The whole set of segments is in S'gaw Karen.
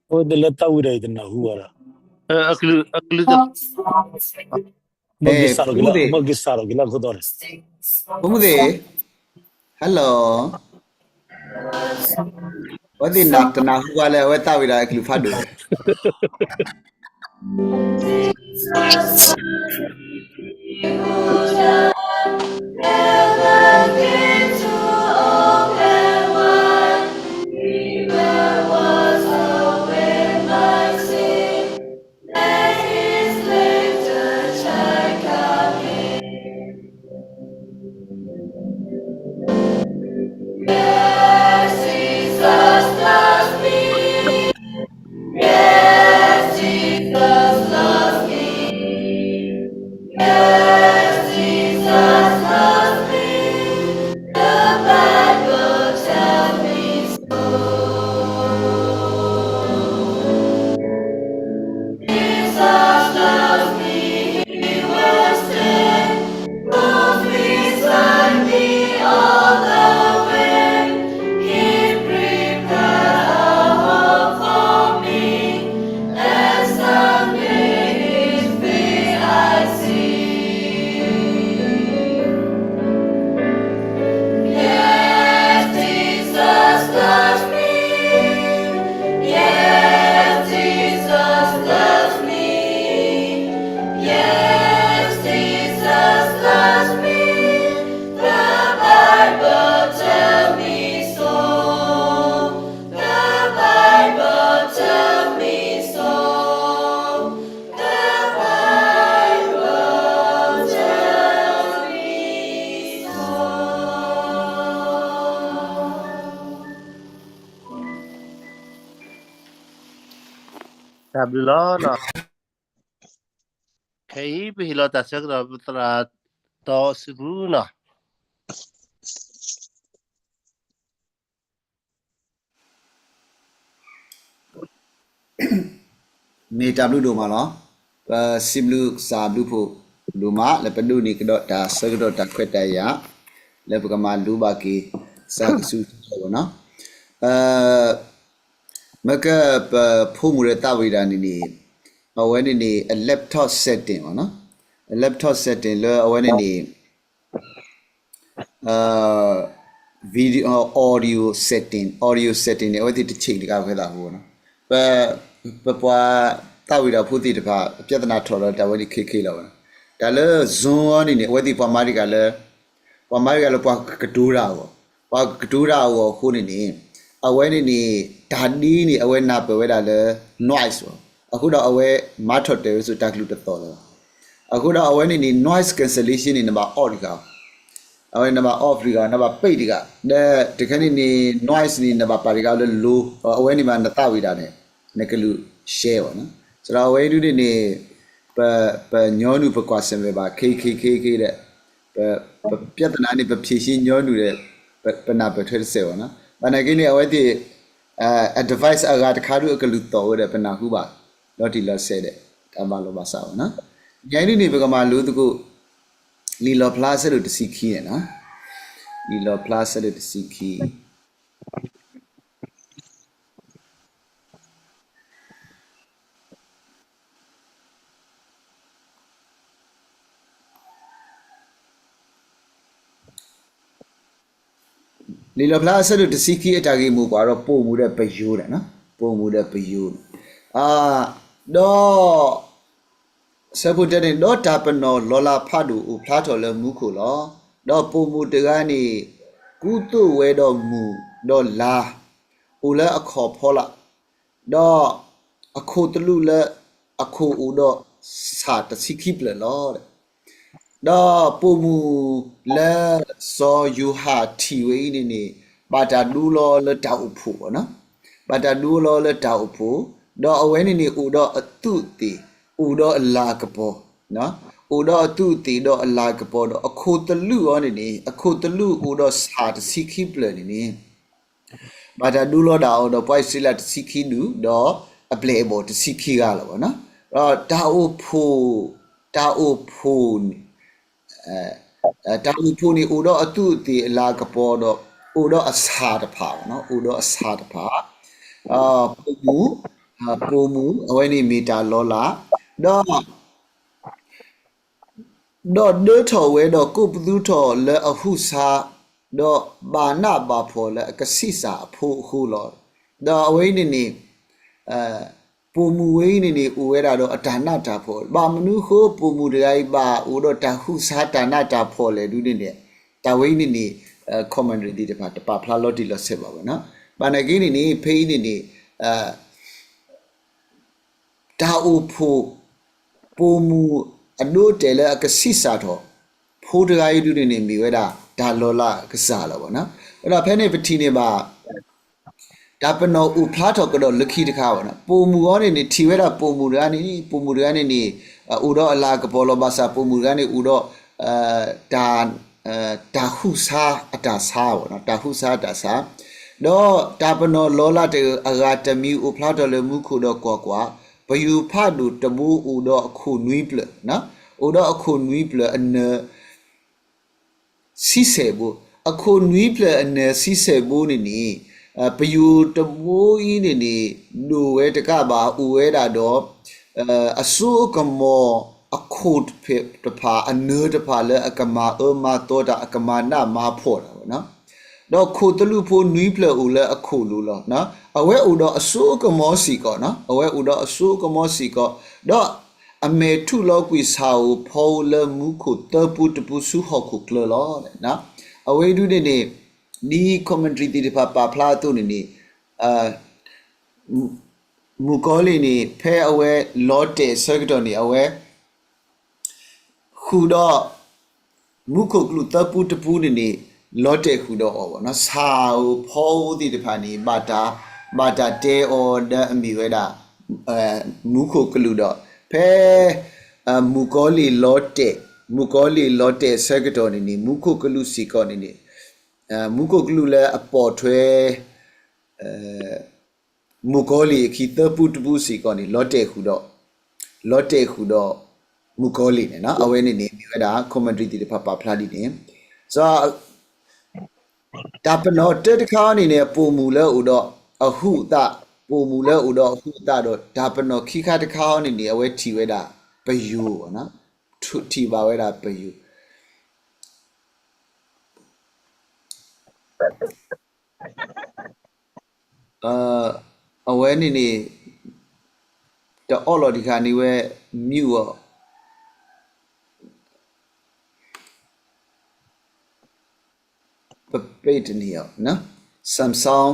အဝဲဒၣ်လၢတၢ်ဝံၤဒီးအံၤတနၢ်ဟူဘၣ်ဒီး, အကလုာ်, အကလုာ်တ, မ့ၢ်က့ၤစးထီၣ်က့ၤလၢ, မ့ၢ်က့ၤစးထီၣ်က့ၤလၢအခိၣ်တီန့ၣ်, ဖိမုၣ်သ့ၣ်, hello, အဝဲသ့ၣ်တနၢ်ဟူဘၣ်လၢအဝဲသးဝံၤဒီးအကလုၢ်ဖးဒိၣ်န့ၣ် တၢ်ဘျုးလီၤ. ခဲအံၤ ပဟ့ၣ်လီၤတၢ်ဆၢကတီၢ်ပသရၣ်တီစံးပူနီၤ. မ့ၢ်တၢ်ဘျုးဒိၣ်မးလီၤ. ပစံးဘျုးကစၢ်ဘျုးဖှိၣ်ဒိၣ်မး လၢပဒိးန့ၢ်ကဒီးတၢ်ဆၢကတီၢ်တၢ်ခွဲးတၢ်ယာ် လၢပကမၤလိဘၣ်က့ၤစးကစူၤဝဲနီၤ. မ့ၢ်ကပဖိမုၣ်ဒီးသးဝံၤဒၣ်န့ၣ်န့ၣ် အဝဲန့ၣ်န့ၣ် အ laptop setting ဘၣ်နီၤ, အ laptop setting လၢအဝဲန့ၣ်န့ၣ် video, audio setting, audio setting န့ၣ် အဝဲသ့ၣ်တဆံးတဂၤဖဲသးအဃိနီၤ. ပ, ပပှၤသးဝံၤဒၣ်ဖိသ့ၣ်တဖၣ် အပြဿနာထီၣ်ဒီးတၢ်ဝဲန့ၣ်ခဲခဲလီၤဘၣ်နီၤ. တၢ်လၢ Zoom အံၤန့ၣ်န့ၣ် အဝဲသ့ၣ်ပှၤမၤတဂၤလၢ ပှၤမၤတဂၤလၢပှၤကကတိၤတၢ်အဂီၢ်, ပှၤကကတိၤတၢ်အဂီၢ်အဃိန့ၣ်န့ၣ် အဝဲန့ၣ်န့ၣ် တၢ်ဒ်န့ၣ် အဝဲနၢ်ပၢၢ်ဝဲဒၣ်လၢ noise လီၤ. အဃိဒီးအဝဲမၤထီၣ်တဲာ်ဝဲဆူတၢ်ကလုၢ်တသီၣ်လၢၤဘၣ်. အဃိဒီးအဝဲန့ၣ်န့ၣ် noise cancellation န့ၣ် နဘၣ် off တဂၤ, အဝဲနဘၣ် off တဂၤ, နဘၣ်ပ့ၢ်တဂၤ, ဒီးတခဲန့ၣ်န့ၣ် noise န့ၣ် နဘၣ်ပာ်တဂၤလၢ low, အဝဲန့ၣ်မးနသးဝံၤဒၣ်န့ၣ် နကလုၢ် share ဘၣ်နီၤ. ဆိုတော့ အဝဲဒၣ်န့ၣ်န့ၣ် ပ, ပညီနုၢ်ပကွၢ်ဆၢၣ်မဲာ်ဘၣ် ခဲခဲခဲခဲဒီး ပ, ပပြဿနာန့ၣ် ပဖြေရှင်းညီနုၢ်ဒီး ပနၢ်ပၢၢ်ထွဲတစဲးဘၣ်နီၤ. ဘၣ်နာ်က့န့ၣ် အဝဲသ့ၣ် အ device အဂၤတခါဒၣ်အကလုၢ်သီၣ်ဝဲဒီး ပနၢ်ဟူဘၣ် လီၤတံၢ်လီၤဆဲးဒီး တၢ်ဘၣ်လိာ်ဘၣ်စးဘၣ်နီၤ. ညါအံၤဒ်န့ၣ် ပကမၤလိသကိး လံာ်လီၣ်ဖျါအဆၢဒိၣ်တဆံခံန့ၣ်နီၤ. လံာ်လီၣ်ဖျါအဆၢဒိၣ်တဆံခံ လံာ်လီၣ်ဖျါအဆၢဒိၣ်တဆံခံအတၢ်ဂ့ၢ်မိၢ်ပှၢ်ဒီး ပိာ်မုၣ်ဒီးပယိၤန့ၣ်, ပိာ်မုၣ်ဒီးပယိၤန့ၣ်, ဒီး ဆၢဖိတၢန့ၣ် ဒီးတၢ်ပနီၣ်လီၤလးဖးဒိၣ်အိၣ်ဖျါထီၣ်လၢမူခိၣ်လီၤ. ဒီးပိာ်မုၣ်တဂၤန့ၣ် ကူသိးဝဲဒီးမုၢ်ဒီးလါ အိၣ်လၢအခီၣ်ဖီလာ်, ဒီးအခိၣ်သလုးလၢအခိၣ်အိၣ်ဒီးဆၣ်တဆံခံဖျၢၣ်လီၤ. ဒီးပိာ်မုၣ်လၢစီၤယိၤဟၣ်ထံၣ်ဝဲအံၤန့ၣ်န့ၣ် ဘၣ်တၢ်ဒိလီၤလၢတၢ်အိၣ်ဖှိၣ်ဘၣ်နီၤ, ဘၣ်တၢ်ဒိလီၤလၢတၢ်အိၣ်ဖှိၣ်, ဒီးအဝဲန့ၣ်န့ၣ်အိၣ်ဒီးအသူးအသ့ၣ်, အိၣ်ဒီးအလၤကပီၤ, အိၣ်ဒီးအသူးအသ့ၣ်ဒီးအလၤကပီၤဒီး အခိၣ်သလုးအီၤန့ၣ်န့ၣ် အခိၣ်သလုးအိၣ်ဒီးဆၣ်တဆံခံဖျၢၣ်န့ၣ်န့ၣ် ဘၣ်တၢ်ဒိလီၤဒၣ်အီၤဒီးပှၤအံၣ်စရ့လးတဆံခံဒူၣ် ဒီးအပျဲၢ်အဘီၣ်တဆံခံဂၤလီၤဘၣ်နီၤ. ဒီးတၢ်အိၣ်ဖှိၣ်, တၢ်အိၣ်ဖှိၣ်န့ၣ် တၢ်အိၣ်ဖှိၣ်န့ၣ် အိၣ်ဒီးအသူးအသ့ၣ်အလၤကပီၤဒီး အိၣ်ဒီးအဆၣ်တဖၣ်ဘၣ်နီၤ, အိၣ်ဒီးအဆၣ်တဖၣ်, ပိာ်မုၣ်, ပိာ်မုၣ် အဝဲန့ၣ်မ့ၢ်တၢ်လီၤလး, ဒီး ဒီးဒၢထီၣ်ဝဲဒီးကိးပသူထီၣ်လၢအဟုးဆါ, ဒီးဘၣ်နးဘၣ်ဖှီၣ်လၢအကဆံးစၢ်အဖိအဃိလီၤ. ဒီးအဝဲအံၤန့ၣ်န့ၣ် ပိာ်မုၣ်ဝဲအံၤန့ၣ်န့ၣ် အိၣ်ဝဲဒၣ်ဒီးအတၢ်နးတၢ်ဖှီၣ်, ဘၣ်မနုၤအဃိပိာ်မုၣ်တဂၤအံၤဘၣ်အိၣ်ဒီးတၢ်ဟုးဆါတၢ်နးတၢ်ဖှီၣ်လဲၣ်ဒုန့ၣ်န့ၣ်, တၢ်ဝဲအံၤန့ၣ်န့ၣ် commentary သ့ၣ်တဖၣ်တပာ်ဖျါလီၤတံၢ်လီၤဆဲးဘၣ်ဝဲနီၤ. ဘၣ်နာ်က့န့ၣ်န့ၣ် ဖဲအံၤန့ၣ်န့ၣ် တၢ်အိၣ်ဖှိၣ်, ပိာ်မုၣ်အဒိအတဲာ်လၢအကဆံးစၢ်ထီၣ် ဖိတဂၤအံၤဒုန့ၣ်န့ၣ် မ့ၢ်ဝဲဒၣ်တၢ်လီၤလးကစၢ်လီၤဘၣ်နီၤ. ဒီးဖဲန့ၣ်ပထံၣ်န့ၢ်ဘၣ် တၢ်ပနီၣ်အိၣ်ဖျါထီၣ်ကဒီးလၢခံတခါဘၣ်နီၤ. ပိာ်မုၣ်အီၤန့ၣ်န့ၣ် ထံၣ်ဝဲဒၣ်ပိာ်မုၣ်တဂၤန့ၣ် ပိာ်မုၣ်တဂၤန့ၣ်န့ၣ် အိၣ်ဒီးအလၤကပီၤလီၤ. ဘၣ်ဆၣ်ပိာ်မုၣ်တဂၤန့ၣ်အိၣ်ဒီး တၢ်, တၢ်ဟုးဆါအတၢ်ဆါဘၣ်နီၤ, တၢ်ဟုးဆါအတၢ်ဆါ, ဒီးတၢ်ပနီၣ်လီၤလးတဂၤအဂၤတမံၤအိၣ်ဖျါထီၣ်လၢမူခိၣ်ဒီးကွၢ်ကွၢ်, ပယိၤဖးဒိၣ်တဘိအိၣ်ဒီးအခိၣ်နွံဖျၢၣ်, အိၣ်ဒီးအခိၣ်နွံဖျၢၣ်အနၢၤ ဆံဆဲၣ်ဘိ, အခိၣ်နွံဖျၢၣ်အနၢၤဆံဆဲၣ်ဘိန့ၣ်န့ၣ် ပယိၤတဘိအံၤန့ၣ်န့ၣ် ဒိၣ်ဝဲတကးဘၣ် အိၣ်ဝဲဒၣ်ဒီး အစိအကမီၤအခိၣ်တဖၣ် အနၢၤတဖၣ်လၢအကမၤအၢမၤသီတၢ် အကမၤနးမၤဖှီၣ်တၢ်ဘၣ်နီၤ. ဒီးခိၣ်သလုးဖိနွံဖျၢၣ်အိၣ်လၢအခိၣ်လိၤလီၤ. အဝဲအိၣ်ဒီးအစိအကမီၤစ့ၢ်ကီးနီၤ, အဝဲအိၣ်ဒီးအစိအကမီၤစ့ၢ်ကီး, ဒီးအမဲာ်ထူၣ်လီၤကွံာ်ဆၣ်ဧိၤဖီဧိၤလၢမူခိၣ်သၢပူတပူဆူဟီၣ်ခိၣ်ကျၢၢ်လီၤ. အဝဲအံၤဒုန့ၣ်န့ၣ် ဒ် commentary သ့ၣ်တဖၣ်ပာ်ဖျါအသိးန့ၣ်န့ၣ် မုၣ်ကီၤလံၢ်န့ၣ် ဖဲအဝဲလီၤတဲာ်အဆၢကတီၢ်န့ၣ် အဝဲ ဃုာ်ဒီး မူခိၣ်ကလူးသၢပူတပူန့ၣ်န့ၣ် လီၤတဲာ်ဃုာ်ဒီးအီၤဘၣ်နီၤ. ဆၣ်ဧိၤဖီဧိၤသ့ၣ်တဖၣ်န့ၣ် ဘၣ်တၢ်, ဘၣ်တၢ်တဲအီၤဒီးအမ့ၢ်ဝဲဒၣ် မူခိၣ်ကလူးဒီး ဖဲ မုၣ်ကီၤလံၢ်လီၤတဲာ်, မုၣ်ကီၤလံၢ်လီၤတဲာ်အဆၢကတီၢ်န့ၣ်န့ၣ် မူခိၣ်ကလူးစ့ၢ်ကီးန့ၣ်န့ၣ် မူခိၣ်ကလူးလၢအပိာ်ထွဲ မုၣ်ကီၤလံၢ်အခံသၢပူတပူစ့ၢ်ကီးန့ၣ် လီၤတဲာ်ဃုာ်ဒီး, လီၤတဲာ်ဃုာ်ဒီး မုၣ်ကီၤလံၢ်န့ၣ်နီၤ. အဝဲန့ၣ်န့ၣ် မ့ၢ်ဝဲဒၣ် commentary သ့ၣ်တဖၣ်ပာ်ဖျါဒ်န့ၣ်. တၢ်ပနီၣ်တၢတခါအံၤန့ၣ်န့ၣ် ပိာ်မုၣ်လၢအိၣ်ဒီးအဟုးအသး, ပိာ်မုၣ်လၢအိၣ်ဒီးအဟုးအသးဒီး တၢ်ပနီၣ်ခံခါတခါအံၤန့ၣ်န့ၣ် အဝဲထံၣ်ဝဲဒၣ်ပယိၤနီၤ, ထံၣ်ဘၣ်ဝဲဒၣ်ပယိၤ အဝဲန့ၣ်န့ၣ် တအီၣ်လီၤတခါန့ၣ်ဝဲ mute အီၤ, ပပ့တန့ၢ်အီၤ, Samsung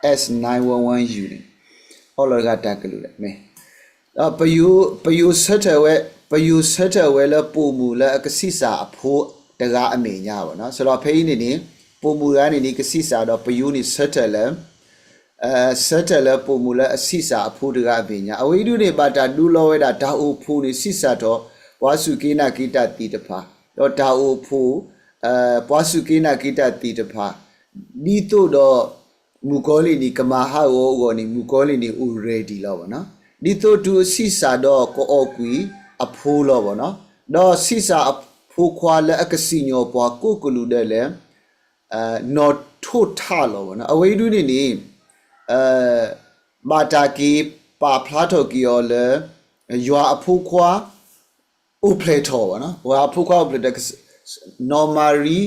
S nine one one U န့ၣ် အီၣ်လီၤတဂၤတၢ်ကလုၢ်လဲၣ်မ့ၢ် ပယိၤဆၢထၢၣ်ဝဲ, ပယိၤဆၢထၢၣ်ဝဲလၢပိာ်မုၣ်လၢအကဆံးစၢ်အဖိတဂၤအမဲာ်ညါဘၣ်နီၤ. ဆိုတော့ ဖဲအံၤန့ၣ်န့ၣ် ပိာ်မုၣ်တဂၤန့ၣ်န့ၣ် ကဆံးစၢ်ဒီးပယိၤန့ၣ်ဆၢထၢၣ်လၢ ဆၢထၢၣ်လၢပိာ်မုၣ်လၢအဆံးစၢ်အဖိတဂၤအမဲာ်ညါ. အဝဲအံၤဒုန့ၣ် ဘၣ်တၢ်ဒိလီၤဝဲဒၣ် တၢ်အိၣ်ဖှိၣ်န့ၣ်ဆံးစၢ်ထီၣ် ပှၤစူၢ်က့ၤနာ်က့ၤတၢ်သ့ၣ်တဖၣ်, ဒီးတၢ်အိၣ်ဖှိၣ် ပှၤစူၢ်က့ၤနာ်က့ၤတၢ်သ့ၣ်တဖၣ်, ဒ်သိးဒီး မုၣ်ကီၤလံၢ်န့ၣ် ကမၤဟးဂီၤအဂီၢ်န့ၣ် မုၣ်ကီၤလံၢ်န့ၣ်အိၣ် ready လီၤဘၣ်နီၤ. ဒ်သိးတုၤအဆံးစၢ်ဒီးကအီၣ်ကွံာ်အဖိလီၤဘၣ်နီၤ. ဒီးဆံးစၢ်အဖိခွါလၢအကစံၣ်ညီၣ်ပှၤကိးကလုာ်ဒဲးလၢ နီၣ်ထိၣ်ထးလီၤဘၣ်နီၤ. အဝဲအံၤဒုန့ၣ်န့ၣ် ဘၣ်တၢ်က့ၤပာ်ဖျါထီၣ်က့ၤအီၤလၢ ယွၤအဖိခွါ အိၣ်ဖျဲၣ်ထီၣ်ဘၣ်နီၤ, ပှၤအဖိခွါအိၣ်ဖျဲၣ်ထီၣ်, နီၢ်မၤရံ,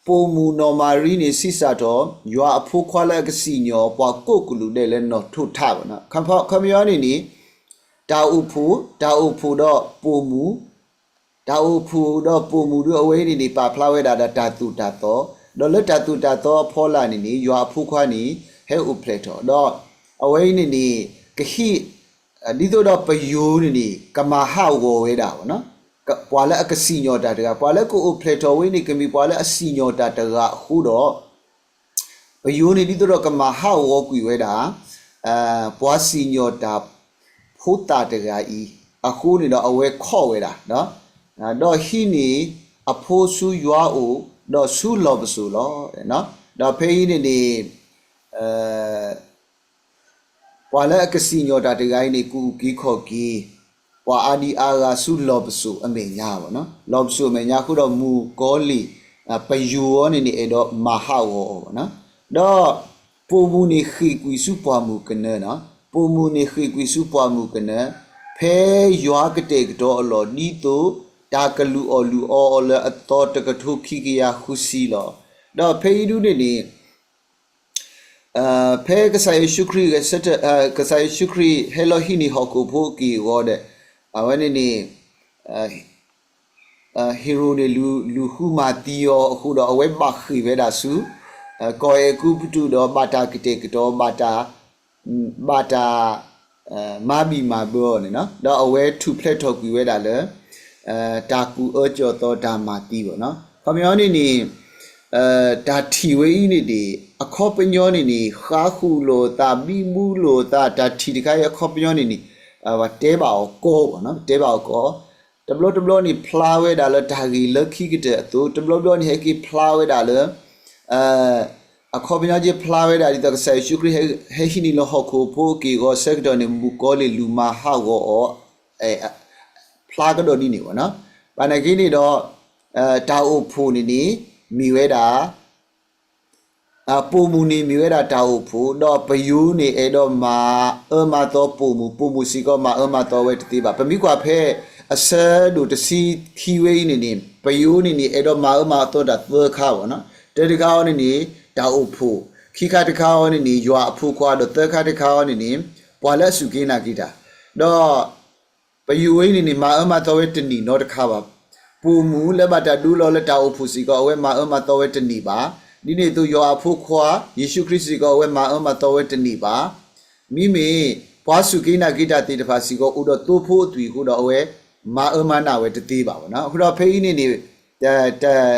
ပိာ်မုၣ်နီၢ်မၤရံန့ၣ် ဆံးစၢ်ထီၣ် ယွၤအဖိခွါလၢအကစံၣ်ညီၣ်ပှၤကိးကလုာ်ဒဲးလၢနီၣ်ထိၣ်ထးဘၣ်နီၤ. ခီပညီန့ၣ်န့ၣ် တၢ်အိၣ်ဖှိၣ်, တၢ်အိၣ်ဖှိၣ်ဒီးပိာ်မုၣ်, တၢ်အိၣ်ဖှိၣ်ဒီးပိာ်မုၣ်ဒု အဝဲအံၤန့ၣ်န့ၣ် ပာ်ဖျါဝဲဒၣ်ဒီးတၢ်သိၣ်တၢ်သီ, ဒီးလၢတၢ်သိၣ်တၢ်သီအဖီလာ်န့ၣ်န့ၣ် ယွၤအဖိခွါန့ၣ် ဟဲအိၣ်ဖျဲၣ်ထီၣ်, ဒီးအဝဲအံၤန့ၣ်န့ၣ် ကဟ့ၣ် ဒ်သိးဒီးပယိၤန့ၣ်န့ၣ် ကမၤဟးဂီၤဝဲဒၣ်ဘၣ်နီၤ, ပှၤလၢအကစံၣ်ညီၣ်တၢ်တဂၤ, ပှၤလၢကအိၣ်ဖျဲၣ်ထီၣ်ဝဲန့ၣ် ကမ့ၢ်ပှၤလၢအစံၣ်ညီၣ်တၢ်တဂၤအဃိဒီး ပယိၤန့ၣ်ဒ်သိးဒီးကမၤဟးဂီၤကွံာ်ဝဲဒၣ် ပှၤစံၣ်ညီၣ်တၢ်ဖိသၣ်တဂၤအံၤ အဃိန့ၣ်ဒီးအဝဲခီၣ်ဝဲဒၣ်, ဒီးဟံးန့ၢ်အဖိဆူယွၤအိၣ်, ဒီးဆူလီၢ်ပစိာ်လီၤ. ဒီးဖဲအံၤန့ၣ်န့ၣ် ပှၤလၢအကစံၣ်ညီၣ်တၢ်တဂၤအံၤန့ၣ် ကအုၣ်က့ၤခီၣ်က့ၤ ပှၤအါဒံအါဂၤဆူလီၢ်ပစိာ်အမဲာ်ညါဘၣ်, လီၢ်ပစိာ်အမဲာ်ညါအဃိဒီး မုၣ်ကီၤလံၢ် ပယိၤအီၤန့ၣ်န့ၣ် အဲၣ်ဒိးမၤဟးဂီၤအီၤဘၣ်, ဒီးပိာ်မုၣ်န့ၣ်ဃ့ၢ်ကွံာ်ဆူပှၢ်မုၢ်ကနၢ, ပိာ်မုၣ်န့ၣ်ဃ့ၢ်ကွံာ်ဆူပှၢ်မုၢ်ကနၢ, ဖဲယွၤကတဲာ်ကတီၤအလီၢ် ဒ်သိးတၢ်ကလုၢ်အီၣ်လုၢ်အီအီၤလၢအသီတကထိခံကယၤဃုဆံလီၤ. ဒီးဖဲအံၤဒုန့ၣ်န့ၣ် ဖဲကစၢ်ယ့ၣ်ၡူးခရံာ် ကစၢ်ယ့ၣ်ၡူးခရံာ်ဟဲလီၤဟံးန့ၢ်ဟီၣ်ခိၣ်ဖိအက့ၢ်အဂီၤဒီး အဝဲန့ၣ်န့ၣ် ဟ့ရိၣ်န့ၣ် လူၤဃုမၤသံအီၤအဃိဒီး အဝဲဘၣ်ဃ့ၢ်ဝဲဒၣ်ဆူ ကီၢ်အဲၤကူပတူးဒီး ဘၣ်တၢ်ကတဲာ်ကတီၤ ဘၣ်တၢ် ဘၣ်တၢ် မၤဘံၣ်မၤဘၢအီၤန့ၣ်, ဒီးအဝဲထူၣ်ဖျဲးထီၣ်ကွံာ်ဝဲဒၣ်လၢ တၢ်ကူၣ်အၢကၠီၣ်သီတၢ်မၤသံဘၣ်, ခီပညီန့ၣ်န့ၣ် တၢ်ထံၣ်ဝဲအံၤန့ၣ်န့ၣ် အခီပညီန့ၣ်န့ၣ် ဃါဃုာ်လိာ်သး ဘံဘူလိာ်သး တၢ်ထံၣ်တခါအံၤအခီပညီန့ၣ်န့ၣ် ပတဲဘၣ်အီၤကီဘၣ်, ပတဲဘၣ်အီၤကီ, တဘျီတဘျီန့ၣ် ဖျါဝဲဒၣ်လၢတၢ်ဂ့ၢ်လၢခံကတၢၢ်အသိး, တဘျီဘျီန့ၣ် ဟဲက့ၤဖျါဝဲဒၣ်လၢ အခီပညီက့ဖျါဝဲဒၣ်ဒ်သိး ကစၢ်ယ့ၣ်ၡူးခရံာ်ဟဲဟံးန့ၢ်လၢဟီၣ်ခိၣ်ဖိအက့ၢ်အဂီၤဆၢကတီၢ်န့ၣ် မုၣ်ကီၤလံၢ်လူၤမၤဟးဂီၤအီၤ ဖျါကဒီးဒ်န့ၣ်ဘၣ်, ဘၣ်နာ်က့န့ၣ်ဒီး တၢ်အိၣ်ဖှိၣ်န့ၣ်န့ၣ် မ့ၢ်ဝဲဒၣ် ပိာ်မုၣ်န့ၣ်မ့ၢ်ဝဲဒၣ်တၢ်အိၣ်ဖှိၣ်, ဒီးပယိၤန့ၣ်အဲၣ်ဒိးမၤအၢမၤသီပိာ်မုၣ်, ပိာ်မုၣ်စ့ၢ်ကီးမၤအၢမၤသီဝဲတသ့ဘၣ်. ပမ့ၢ်ကွၢ်ဖဲအဆၢဒိၣ်တဆံခံဝဲအံၤန့ၣ်န့ၣ် ပယိၤန့ၣ်န့ၣ် အဲၣ်ဒိးမၤအၢမၤသီတၢ်သၢခါဘၣ်, တၢတခါအံၤန့ၣ်န့ၣ် တၢ်အိၣ်ဖှိၣ်, ခံခါတခါအံၤန့ၣ်န့ၣ် ယွၤအဖိခွါ, ဒီးသၢခါတခါအံၤန့ၣ်န့ၣ် ပှၤလၢအစူၢ်က့ၤနာ်က့ၤတၢ်, ဒီး ပယိၤအံၤန့ၣ်န့ၣ် မၤအၢမၤသီဝဲတန့ၢ်နီတခါဘၣ်. ပိာ်မုၣ်လၢဘၣ်တၢ်ဒိလီၤလၢတၢ်အိၣ်ဖှိၣ်စ့ၢ်ကီး အဝဲမၤအၢမၤသီဝဲတန့ၢ်ဘၣ်. ဒ်န့ၣ်အသိး ယွၤအဖိခွါ ယ့ၣ်ၡူးခရံာ်စ့ၢ်ကီး အဝဲမၤအၢမၤသီဝဲတန့ၢ်ဘၣ်. မ့မ့ၢ် ပှၤစူၢ်က့ၤနာ်က့ၤတၢ်သ့ၣ်တဖၣ်စ့ၢ်ကီး အိၣ်ဒီးသိဖိအသွံၣ်အဃိဒီး အဝဲမၤအၢမၤနးဝဲတသ့ဘၣ်ဘၣ်နီၤ. အဃိဒီးဖဲအံၤန့ၣ်န့ၣ် တၢ်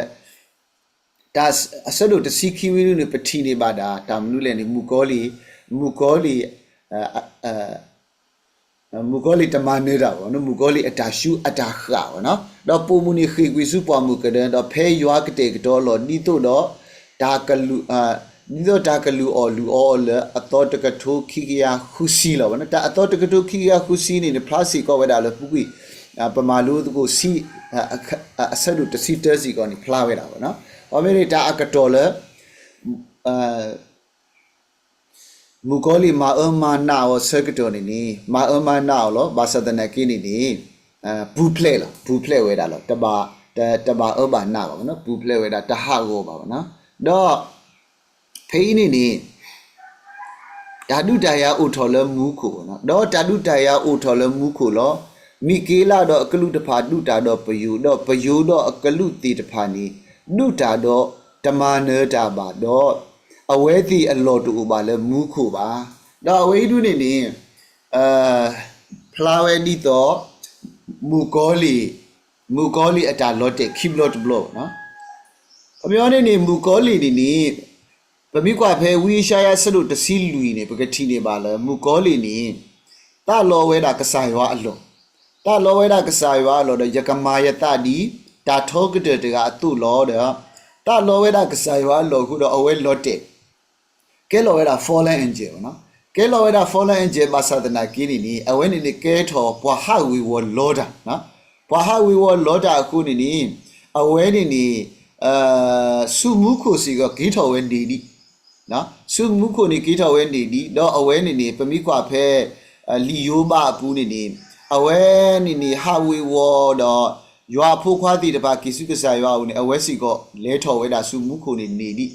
အဆၢဒိၣ်တဆံခံဝံၤန့ၣ် ပထံၣ်န့ၢ်ဘၣ်ဒၣ် တၢ်မနုၤလဲၣ်န့ၣ် မုၣ်ကီၤလံၢ်, မုၣ်ကီၤလံၢ်, မုၣ်ကီၤလံၢ်တမၤနၢၤတၢ်ဘၣ်, မုၣ်ကီၤလံၢ်အတၢ်ဆူးအတၢ်ဃၣ်ဘၣ်နီၤ. ဒီးပိာ်မုၣ်န့ၣ်ဃ့ၢ်ကွံာ်ဆူပှၢ်မုၢ်ကနၢ, ဒီးဖဲယွၤကတဲာ်ကတီၤအလီၢ် ဒ်သိးဒီး တၢ်ကလုၢ်, ဒ်သိးတၢ်ကလုၢ်အီၣ်လုၢ်အီအီၤလၢအသီတကထိခံကယၤဃုဆံလီၤဘၣ်နီၤ. တၢ်အသီတကထိခံကယၤဃုဆံန့ၣ်န့ၣ် ဖျါစ့ၢ်ကီးဝဲဒၣ်လၢပူၤကွံာ် ပမၤလိသကိးဆံ အဆၢဒိၣ်တဆံတၢစ့ၢ်ကီးန့ၣ် ဖျါဝဲဒၣ်ဘၣ်နီၤ. အမ့ၢ်န့ၣ် တၢ်အကတီၢ်လၢ မုၣ်ကီၤလံၢ်မၤအၢမၤနးအီၤဆၢကတီၢ်န့ၣ်န့ၣ် မၤအၢမၤနးအီၤလီၤ. ဘၣ်ဆၣ်သနာ်က့န့ၣ်န့ၣ် ပူၤဖျဲးလီၤ, ပူၤဖျဲးဝဲဒၣ်လီၤ. တဘၣ်, တဘၣ်အၢဘၣ်နးဘၣ်နီၤ, ပူၤဖျဲးဝဲဒၣ် တဟးဂီၤဘၣ်ဘၣ်နီၤ. ဒီး ဖဲအံၤန့ၣ်န့ၣ် တၢ်ဒုးတၢ်ယၤအိၣ်ထီၣ်လၢမူခိၣ်, ဒီးတၢ်ဒုးတၢ်ယၤအိၣ်ထီၣ်လၢမူခိၣ်လီၤ. မံၤက့လးဒီးအကလူးတဖၣ်ဒုးတၢ်ဒီးပယိၤ, ဒီးပယိၤဒီးအကလူးသ့ၣ်တဖၣ်န့ၣ် ဒုးတၢ်ဒီးတမၤနၢၤတၢ်ဘၣ်ဒီး အဝဲသ့ၣ်အလီၢ်တအိၣ်ဘၣ်လၢမူခိၣ်ဘၣ်. ဒီးအဝဲအံၤဒုန့ၣ်န့ၣ် ဖျါဝဲဒ်သိး မုၣ်ကီၤလံၢ်, မုၣ်ကီၤလံၢ်အတၢ်လီၤတဲာ်ခံဘျီတဘျီဘၣ်နီၤ. ခီပညီန့ၣ်န့ၣ် မုၣ်ကီၤလံၢ်န့ၣ်န့ၣ် ပမ့ၢ်ကွၢ်ဖဲဝံယၡါယၤအဆၢဒိၣ်တဆံလွံၢ်န့ၣ် ပကထံၣ်န့ၢ်ဘၣ်လၢ မုၣ်ကီၤလံၢ်န့ၣ် သးလီဝဲဒၣ်ကစၢ်ယွၤအလီၢ်, သးလီဝဲဒၣ်ကစၢ်ယွၤအလီၢ်ဒီး ယကမၤယသးဒ်တၢ်ထီကတၢၢ်တဂၤအသိးလီၤဒီး သးလီဝဲဒၣ်ကစၢ်ယွၤအလီၢ်အဃိဒီး အဝဲလီၤတဲာ် ကဲလီၤဝဲဒၣ် fallen angel ဘၣ်နီၤ. ကဲလီၤဝဲဒၣ် fallen angel ဘၣ်ဆၣ်သနာ်က့န့ၣ်န့ၣ် အဝဲန့ၣ်န့ၣ် ကဲထီၣ်ပှၤဟးဝ့ၤဝီၤလီတၢ်, ပှၤဟးဝ့ၤဝီၤလီတၢ်အဃိန့ၣ်န့ၣ် အဝဲန့ၣ်န့ၣ် ဆူမူခိၣ်စ့ၢ်ကီး က့ၤထီၣ်ဝဲန့ၢ်ဒံး, ဆူမူခိၣ်န့ၣ်က့ၤထီၣ်ဝဲန့ၢ်ဒံး, ဒီးအဝဲန့ၣ်န့ၣ် ပမ့ၢ်ကွၢ်ဖဲ လံာ်ယိၤဘးအပူၤန့ၣ်န့ၣ် အဝဲန့ၣ်န့ၣ် ဟးဝ့ၤဝီၤဒီး ယွၤအဖိခွါသ့ၣ်တဖၣ်က့ၤဆူကစၢ်ယွၤအအိၣ်န့ၣ် အဝဲစ့ၢ်ကီး လဲၤထီၣ်ဝဲဒၣ်ဆူမူခိၣ်န့ၣ်န့ၢ်ဒံး,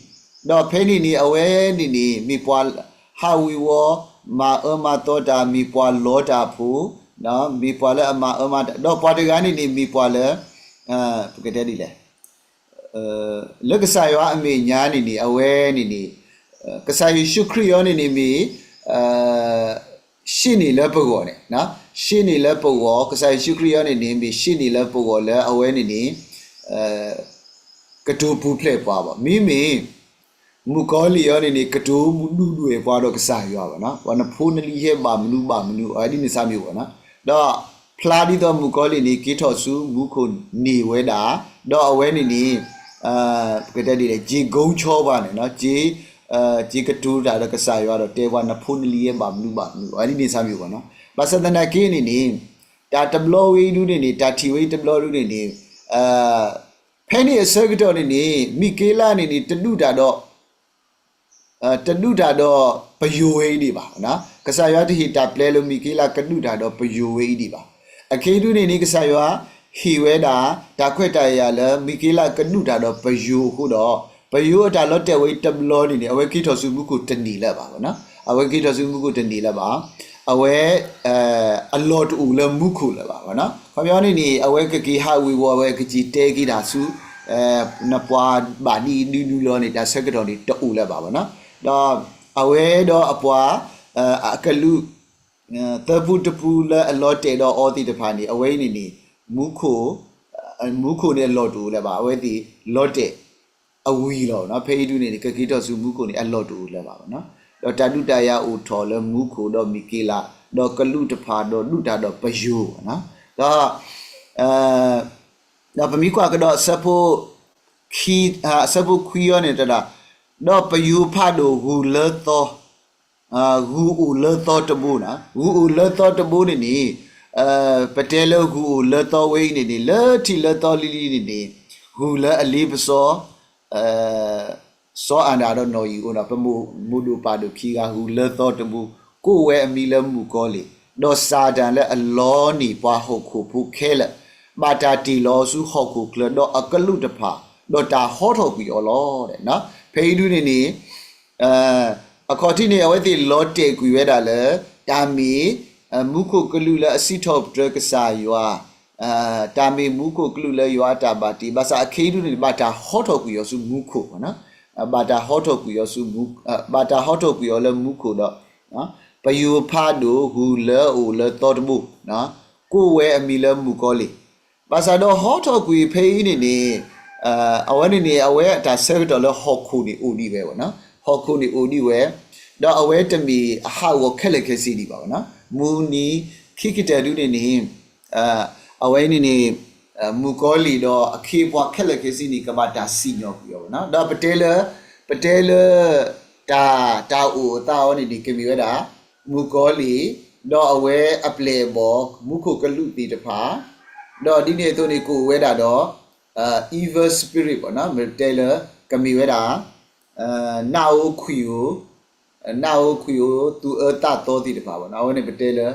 ဒီးဖဲန့ၣ်န့ၣ် အဝဲန့ၣ်န့ၣ် မ့ၢ်ပှၤဟးဝ့ၤဝီၤ မၤအၢမၤသီတၢ် မ့ၢ်ပှၤလီတၢ်အဖိ, မ့ၢ်ပှၤလၢအမၤအၢမၤတၢ် ဒီးပှၤတဂၤန့ၣ်န့ၣ် မ့ၢ်ပှၤလၢ ပကတဲဒ်လဲၣ် လၢကစၢ်ယွၤအမဲာ်ညါန့ၣ်န့ၣ် အဝဲန့ၣ်န့ၣ် ကစၢ်ယ့ၣ်ၡူးခရံာ်အံၤန့ၣ်န့ၣ်မ့ၢ် ရှ့ၣ်န့ၢ်လၢပဂီၢ်န့ၣ်, ရှ့ၣ်န့ၢ်လၢပဂီၢ်, ကစၢ်ယ့ၣ်ၡူးခရံာ်အံၤန့ၣ်န့ၣ် မ့ၢ်ရှ့ၣ်န့ၢ်လၢပဂီၢ်လၢအဝဲန့ၣ်န့ၣ် ကတိၤပူၤဖျဲးပှၤဘၣ်. မ့မ့ၢ် မုၣ်ကီၤလံၢ်အံၤန့ၣ်န့ၣ် ကတိၤဒုၣ်ဒွဲၣ်ပှၤဒီးကစၢ်ယွၤဘၣ်နီၤ, ပှၤနဖိနလံၤဟဲဘၣ်မနုၤဘၣ်မနုၤ အဝဲဒ်န့ၣ်စၢ်မ့ၢ်ဘၣ်နီၤ, ဒီး ဖျါဒ်သိးမုၣ်ကီၤလံၢ်န့ၣ် က့ၤထီၣ်ဆူမူခိၣ်န့ၢ်ဝဲဒၣ်, ဒီးအဝဲန့ၣ်န့ၣ် ပကတဲဒ်လဲၣ် က့ၤကိဆှီပှၤန့ၣ်, က့ၤ က့ၤကတိၤတၢ်ဒီးကစၢ်ယွၤဒီးတဲပှၤ နဖိနလံၤယဲဘၣ်မနုၤဘၣ်မနုၤ အဝဲဒ်န့ၣ်စၢ်မ့ၢ်ဂ့ၤနီၤ. ဘၣ်ဆၣ်သနာ်က့န့ၣ်န့ၣ် တၢ်တဘျီဝဲအံၤဒုန့ၣ်န့ၣ် တၢ်ထံၣ်ဝဲအံၤတဘျီဒုန့ၣ်န့ၣ် ဖဲန့ၣ်အဆၢကတီၢ်န့ၣ်န့ၣ် မံၤက့လးန့ၣ်န့ၣ် တဒုးတၢ်ဒီး တဒုးတၢ်ဒီးပယိၤဝဲအံၤဒံးဘၣ်. ကစၢ်ယွၤတဟ့ၣ်တၢ်ပျဲလၢမံၤက့လးကဒုးတၢ်ဒီးပယိၤဝဲအံၤဒံးဘၣ်. အခဲအံၤဒုန့ၣ်န့ၣ် ကစၢ်ယွၤဟ့ၣ်ဝဲဒၣ် တၢ်ခွဲးတၢ်ယာ်လၢ မံၤက့လးကဒုးတၢ်ဒီးပယိၤအဃိဒီး ပယိၤအတၢ်လီၤတဲာ်ဝဲအံၤတဘျီန့ၣ်န့ၣ် အဝဲက့ၤထီၣ်ဆူမူခိၣ်တန့ၢ်လၢၤဘၣ်နီၤ. အဝဲက့ၤထီၣ်ဆူမူခိၣ်တန့ၢ်လၢၤဘၣ်. အဝဲ အလီၢ်တအိၣ်လၢမူခိၣ်လၢၤဘၣ်နီၤ. ခီပညီန့ၣ်န့ၣ် အဝဲကက့ၤဟးဝ့ၤဝီၤဝဲ ကက့ၤတဲက့ၤတၢ်ဆူ နပှၤဘၣ်ဒ်အံၤဒုဒုလီၤန့ၣ် တၢ်ဆၢကတီၢ်န့ၣ်တအိၣ်လၢၤဘၣ်နီၤ. ဒီးအဝဲဒီးအပှၤ အကလူး သၢဖုတဖုလၢအလီၤတဲာ်ဒီးအီၤသ့ၣ်တဖၣ်န့ၣ် အဝဲအံၤန့ၣ်န့ၣ် မူခိၣ် မူခိၣ်န့ၣ်အလီၢ်တအိၣ်လၢၤဘၣ်. အဝဲသ့ၣ်လီၤတဲာ် အဝံၤလီၤနီၤ. ဖဲအံၤဒုန့ၣ်န့ၣ် ကက့ၤထီၣ်ဆူမူခိၣ်န့ၣ် အလီၢ်တအိၣ်လၢၤဘၣ်နီၤ. ဒီးတၢ်ဒုးတၢ်ယၤအိၣ်ထီၣ်လၢမူခိၣ်ဒီးမံၤက့လး ဒီးကလူးတဖၣ်ဒီးဒုးတၢ်ဒီးပယိၤနီၤ. ဒီး ဒီးပမ့ၢ်ကွၢ်ကဒီးအဆၢဖိ ခံ အဆၢဖိခွံအံၤန့ၣ်တဒၣ်, ဒီးပယိၤဖးဒိၣ်ဂုၢ်လၢသီ ဂုၢ်အိၣ်လၢသီတဘိနီၤ. ဂုၢ်အိၣ်လၢသီတဘိန့ၣ်န့ၣ် ပတဲလၢဂုၢ်အိၣ်လၢသီဝဲအံၤန့ၣ်န့ၣ် လၢထံးလၢသီလံၤလံၤန့ၣ်န့ၣ် ဂုၢ်လၢအလ့ပစီ စီၤအၤဒၣ်ဒီးနီၢ်အံၤအအိၣ်ဒီး ပမိၢ်ဒိၣ်ပၢ်ဒိၣ်ခံဂၤ ဂုၢ်လၢသီတဘိ ကိးဝဲအမံၤလၢမုၣ်ကီၤလံၢ်, ဒီးစၤတၢ်လၢအလီန့ၢ်ပှၤဟီၣ်ခိၣ်ဖိခဲလၢာ် ဘၣ်တၢ်တ့ၢ်လီၤဆူဟီၣ်ခိၣ်ချၢ ဒီးအကလူးတဖၣ် ဒီးတၢ်ဟီထီၣ်ကွံာ်အီၤလီၤ. ဖဲအံၤဒုန့ၣ်န့ၣ် အခီၣ်ထံးန့ၣ် အဝဲသ့ၣ်လီၤတဲာ်ကွံာ်ဝဲဒၣ်လၢ တၢ်မ့ၢ် မူခိၣ်ကလူးလၢအစံးထီၣ်ပတြၢၤကစၢ်ယွၤ, တၢ်မ့ၢ်မူခိၣ်ကလူးလၢယွၤအတၢ်ဘၣ်တ့ ဘၣ်ဆၣ်အခဲအံၤဒုန့ၣ် ဘၣ်တၢ်ဟီထီၣ်ကွံာ်အီၤဆူမူခိၣ်, ဘၣ်တၢ်ဟီထီၣ်ကွံာ်အီၤဆူ ဘၣ်တၢ်ဟီထီၣ်ကွံာ်အီၤလၢမူခိၣ်ဒီး ပယိၤဖးဒိၣ်ဂုၢ်လၢအအိၣ်လၢသီတဘိ ကိးဝဲအမံၤလၢမုၣ်ကီၤလံၢ်, ဘၣ်ဆၣ်ဒီးဟီထီၣ်ကွံာ်ဖဲအံၤန့ၣ်န့ၣ် အဝဲန့ၣ်န့ၣ် အဝဲအတၢ်ဆၢကတီၢ်လၢဟီၣ်ခိၣ်န့ၣ်အိၣ်ဒံးဝဲ, ဟီၣ်ခိၣ်န့ၣ်အိၣ်ဒံးဝဲ, ဒီးအဝဲတမ့ၢ်အဟးဂီၤခဲလၢာ်ခဲဆ့ဒံးဘၣ်. မုၢ်နံၤခံကတၢၢ်ဒုန့ၣ်န့ၣ် အဝဲန့ၣ်န့ၣ် မုၣ်ကီၤလံၢ်ဒီးအခ့အပှၤခဲလၢာ်ခဲဆ့န့ၣ် ကဘၣ်တၢ်စံၣ်ညီၣ်ကွံာ်အီၤ, ဒီးပတဲလၢ ပတဲလၢ တၢ် တၢ်အိၣ်အသးအီၤန့ၣ်န့ၣ် ကမ့ၢ်ဝဲဒၣ် မုၣ်ကီၤလံၢ် ဒီးအဝဲအပျဲၢ်အဘီၣ် မူခိၣ်ကလူးသ့ၣ်တဖၣ်, ဒီးဒ်န့ၣ်အသိးန့ၣ် ကအိၣ်ဝဲဒၣ်ဒီး evil spirit ပတဲလၢ ကမ့ၢ်ဝဲဒၣ် နၢ်ဧိၤခွံၣ်ဧိၤ နၢ်ဧိၤခွံၣ်ဧိၤ သူၣ်အၢသးသီသ့ၣ်တဖၣ်, အဝဲန့ၣ်ပတဲလၢ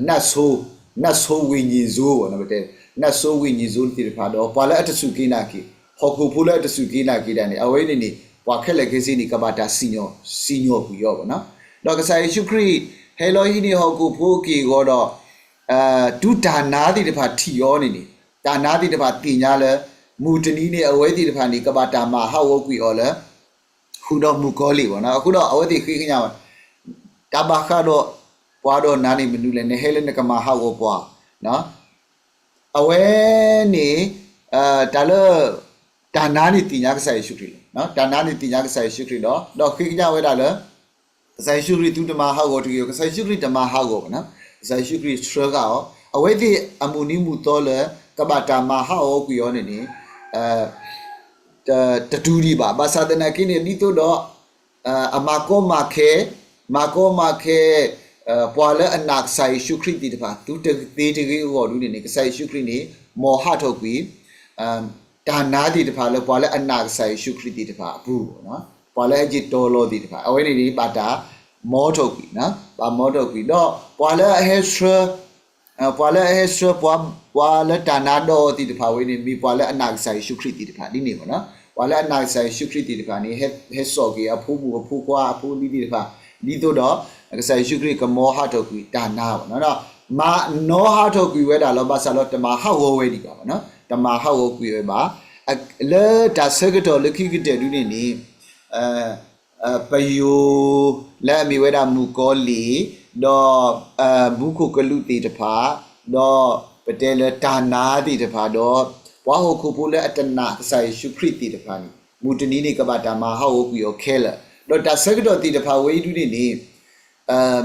နတ်ဆိုး, နတ်ဆိုးဝိညာဉ်ဆိုး ပတဲ နတ်ဆိုးဝိညာဉ်ဆိုးသ့ၣ်တဖၣ်ဒီး ပှၤလၢအတစူၢ်က့ၤနာ်က့ၤ ဟီၣ်ခိၣ်ဖိလၢအတစူၢ်က့ၤနာ်က့ၤတၢ်န့ၣ် အဝဲန့ၣ်န့ၣ် ပှၤခဲလၢာ်ခဲဆ့န့ၣ် ကဘၣ်တၢ်စံၣ်ညီၣ်ကွံာ်အီၤ, ဒီးကစၢ်ယ့ၣ်ၡူးခရံာ် ဟဲလီၤဟံးန့ၢ်ဟီၣ်ခိၣ်ဖိအက့ၢ်အဂီၤဒီး တုၤတၢ်နါသ့ၣ်တဖၣ်ထံၣ်အီၤန့ၣ်န့ၣ် တၢ်နါသ့ၣ်တဖၣ်သ့ၣ်ညါလၢ မုၢ်တနံၤန့ၣ် အဝဲသ့ၣ်တဖၣ်န့ၣ် ကဘၣ်တၢ်မၤဟးဂီၤကွံာ်အီၤလၢ ဃုာ်ဒီးမုၣ်ကီၤလံၢ်, အဃိဒီးအဝဲသ့ၣ်ဃ့ကညးဝဲ တၢ်ဘၣ်ဃးဒီးပှၤဒီးနါန့ၣ်မနုၤလဲၣ်, နဟဲလၢနကမၤဟးဂီၤပှၤ, အဝဲန့ၣ် တၢ်လၢ တၢ်နါန့ၣ်သ့ၣ်ညါကစၢ်ယ့ၣ်ၡူးခရံာ်လီၤ. တၢ်နါန့ၣ်သ့ၣ်ညါကစၢ်ယ့ၣ်ၡူးခရံာ်ဒီး ဒီးဃ့ကညးဝဲဒၣ်လၢ ကစၢ်ယ့ၣ်ၡူးခရံာ်သုတမၤဟးဂီၤတဂ့ၤ, ကစၢ်ယ့ၣ်ၡူးခရံာ်တမၤဟးဂီၤဘၣ်, ကစၢ်ယ့ၣ်ၡူးခရံာ်ဆှၢဃာ်အီၤ, အဝဲသ့ၣ်အမုၢ်နံၤမုၢ်သီလၢ ကဘၣ်တၢ်မၤဟးဂီၤကွံာ်အီၤန့ၣ်န့ၣ် တတုၤဒံးဘၣ်. ဘၣ်ဆၣ်သနာ်က့န့ၣ် ဒ်သိးဒီး အမၤကီမၤခဲ, မၤကီမၤခဲ ပှၤလၢအနာ်ကစၢ်ယ့ၣ်ၡူးခရံာ်သ့ၣ်တဖၣ် သုတသ့တဂ့ၤအဂီၢ်ဒုန့ၣ်န့ၣ် ကစၢ်ယ့ၣ်ၡူးခရံာ်န့ၣ် မ်ဟးထီၣ်ကွံာ် တၢ်နါသ့ၣ်တဖၣ်လၢပှၤလၢအနာ်ကစၢ်ယ့ၣ်ၡူးခရံာ်သ့ၣ်တဖၣ်အပူၤ, ပှၤလၢအဟဲက့ၤတီလီၤသ့ၣ်တဖၣ် အဝဲန့ၣ်န့ၣ် ဘၣ်တၢ်မ်ထီၣ်ကွံာ်, ဘၣ်မ်ထီၣ်ကွံာ် ဒီးပှၤလၢအဟဲဆှၢ ပှၤလၢအဟဲဆှၢ ပှၤလၢတၢ်နါဒီးအီၤသ့ၣ်တဖၣ်ဝဲန့ၣ် မ့ၢ်ပှၤလၢအနာ်ကစၢ်ယ့ၣ်ၡူးခရံာ်သ့ၣ်တဖၣ်ဒ်န့ၣ်လီၤ. ပှၤလၢအနာ်ကစၢ်ယ့ၣ်ၡူးခရံာ်သ့ၣ်တဖၣ်န့ၣ် ဟဲစိာ်က့ၤအဖိမုၣ်အဖိခွါအဖိလံၤသ့ၣ်တဖၣ် ဒ်သိးဒီး ကစၢ်ယ့ၣ်ၡူးခရံာ်ကမ်ဟးထီၣ်ကွံာ်တၢ်နါလီၤ. မ်နီဟးထီၣ်ကွံာ်ဝဲဒၣ်လီၤ. ဘၣ်ဆၣ်ဒီးတမၤဟးဂီၤဝဲဒံးဘၣ်, တမၤဟးဂီၤကွံာ်ဝဲဘၣ်. လၢတၢ်ဆၢကတီၢ်လၢခံကတၢၢ်ဒုန့ၣ်န့ၣ် ပယိၤလၢအမ့ၢ်ဝဲဒၣ်မုၣ်ကီၤလံၢ်, ဒီးမူခိၣ်ကလူးသ့ၣ်တဖၣ်, ဒီးပတဲလၢတၢ်နါသ့ၣ်တဖၣ်, ဒီးပှၤဟီၣ်ခိၣ်ဖိလၢအတနာ်ကစၢ်ယ့ၣ်ၡူးခရံာ်သ့ၣ်တဖၣ်န့ၣ် မုၢ်တနံၤန့ၣ် ကဘၣ်တၢ်မၤဟးဂီၤကွံာ်အီၤခဲလၢာ်, ဒီးတၢ်ဆၢကတီၢ်သ့ၣ်တဖၣ်ဝဲအံၤဒုန့ၣ်န့ၣ်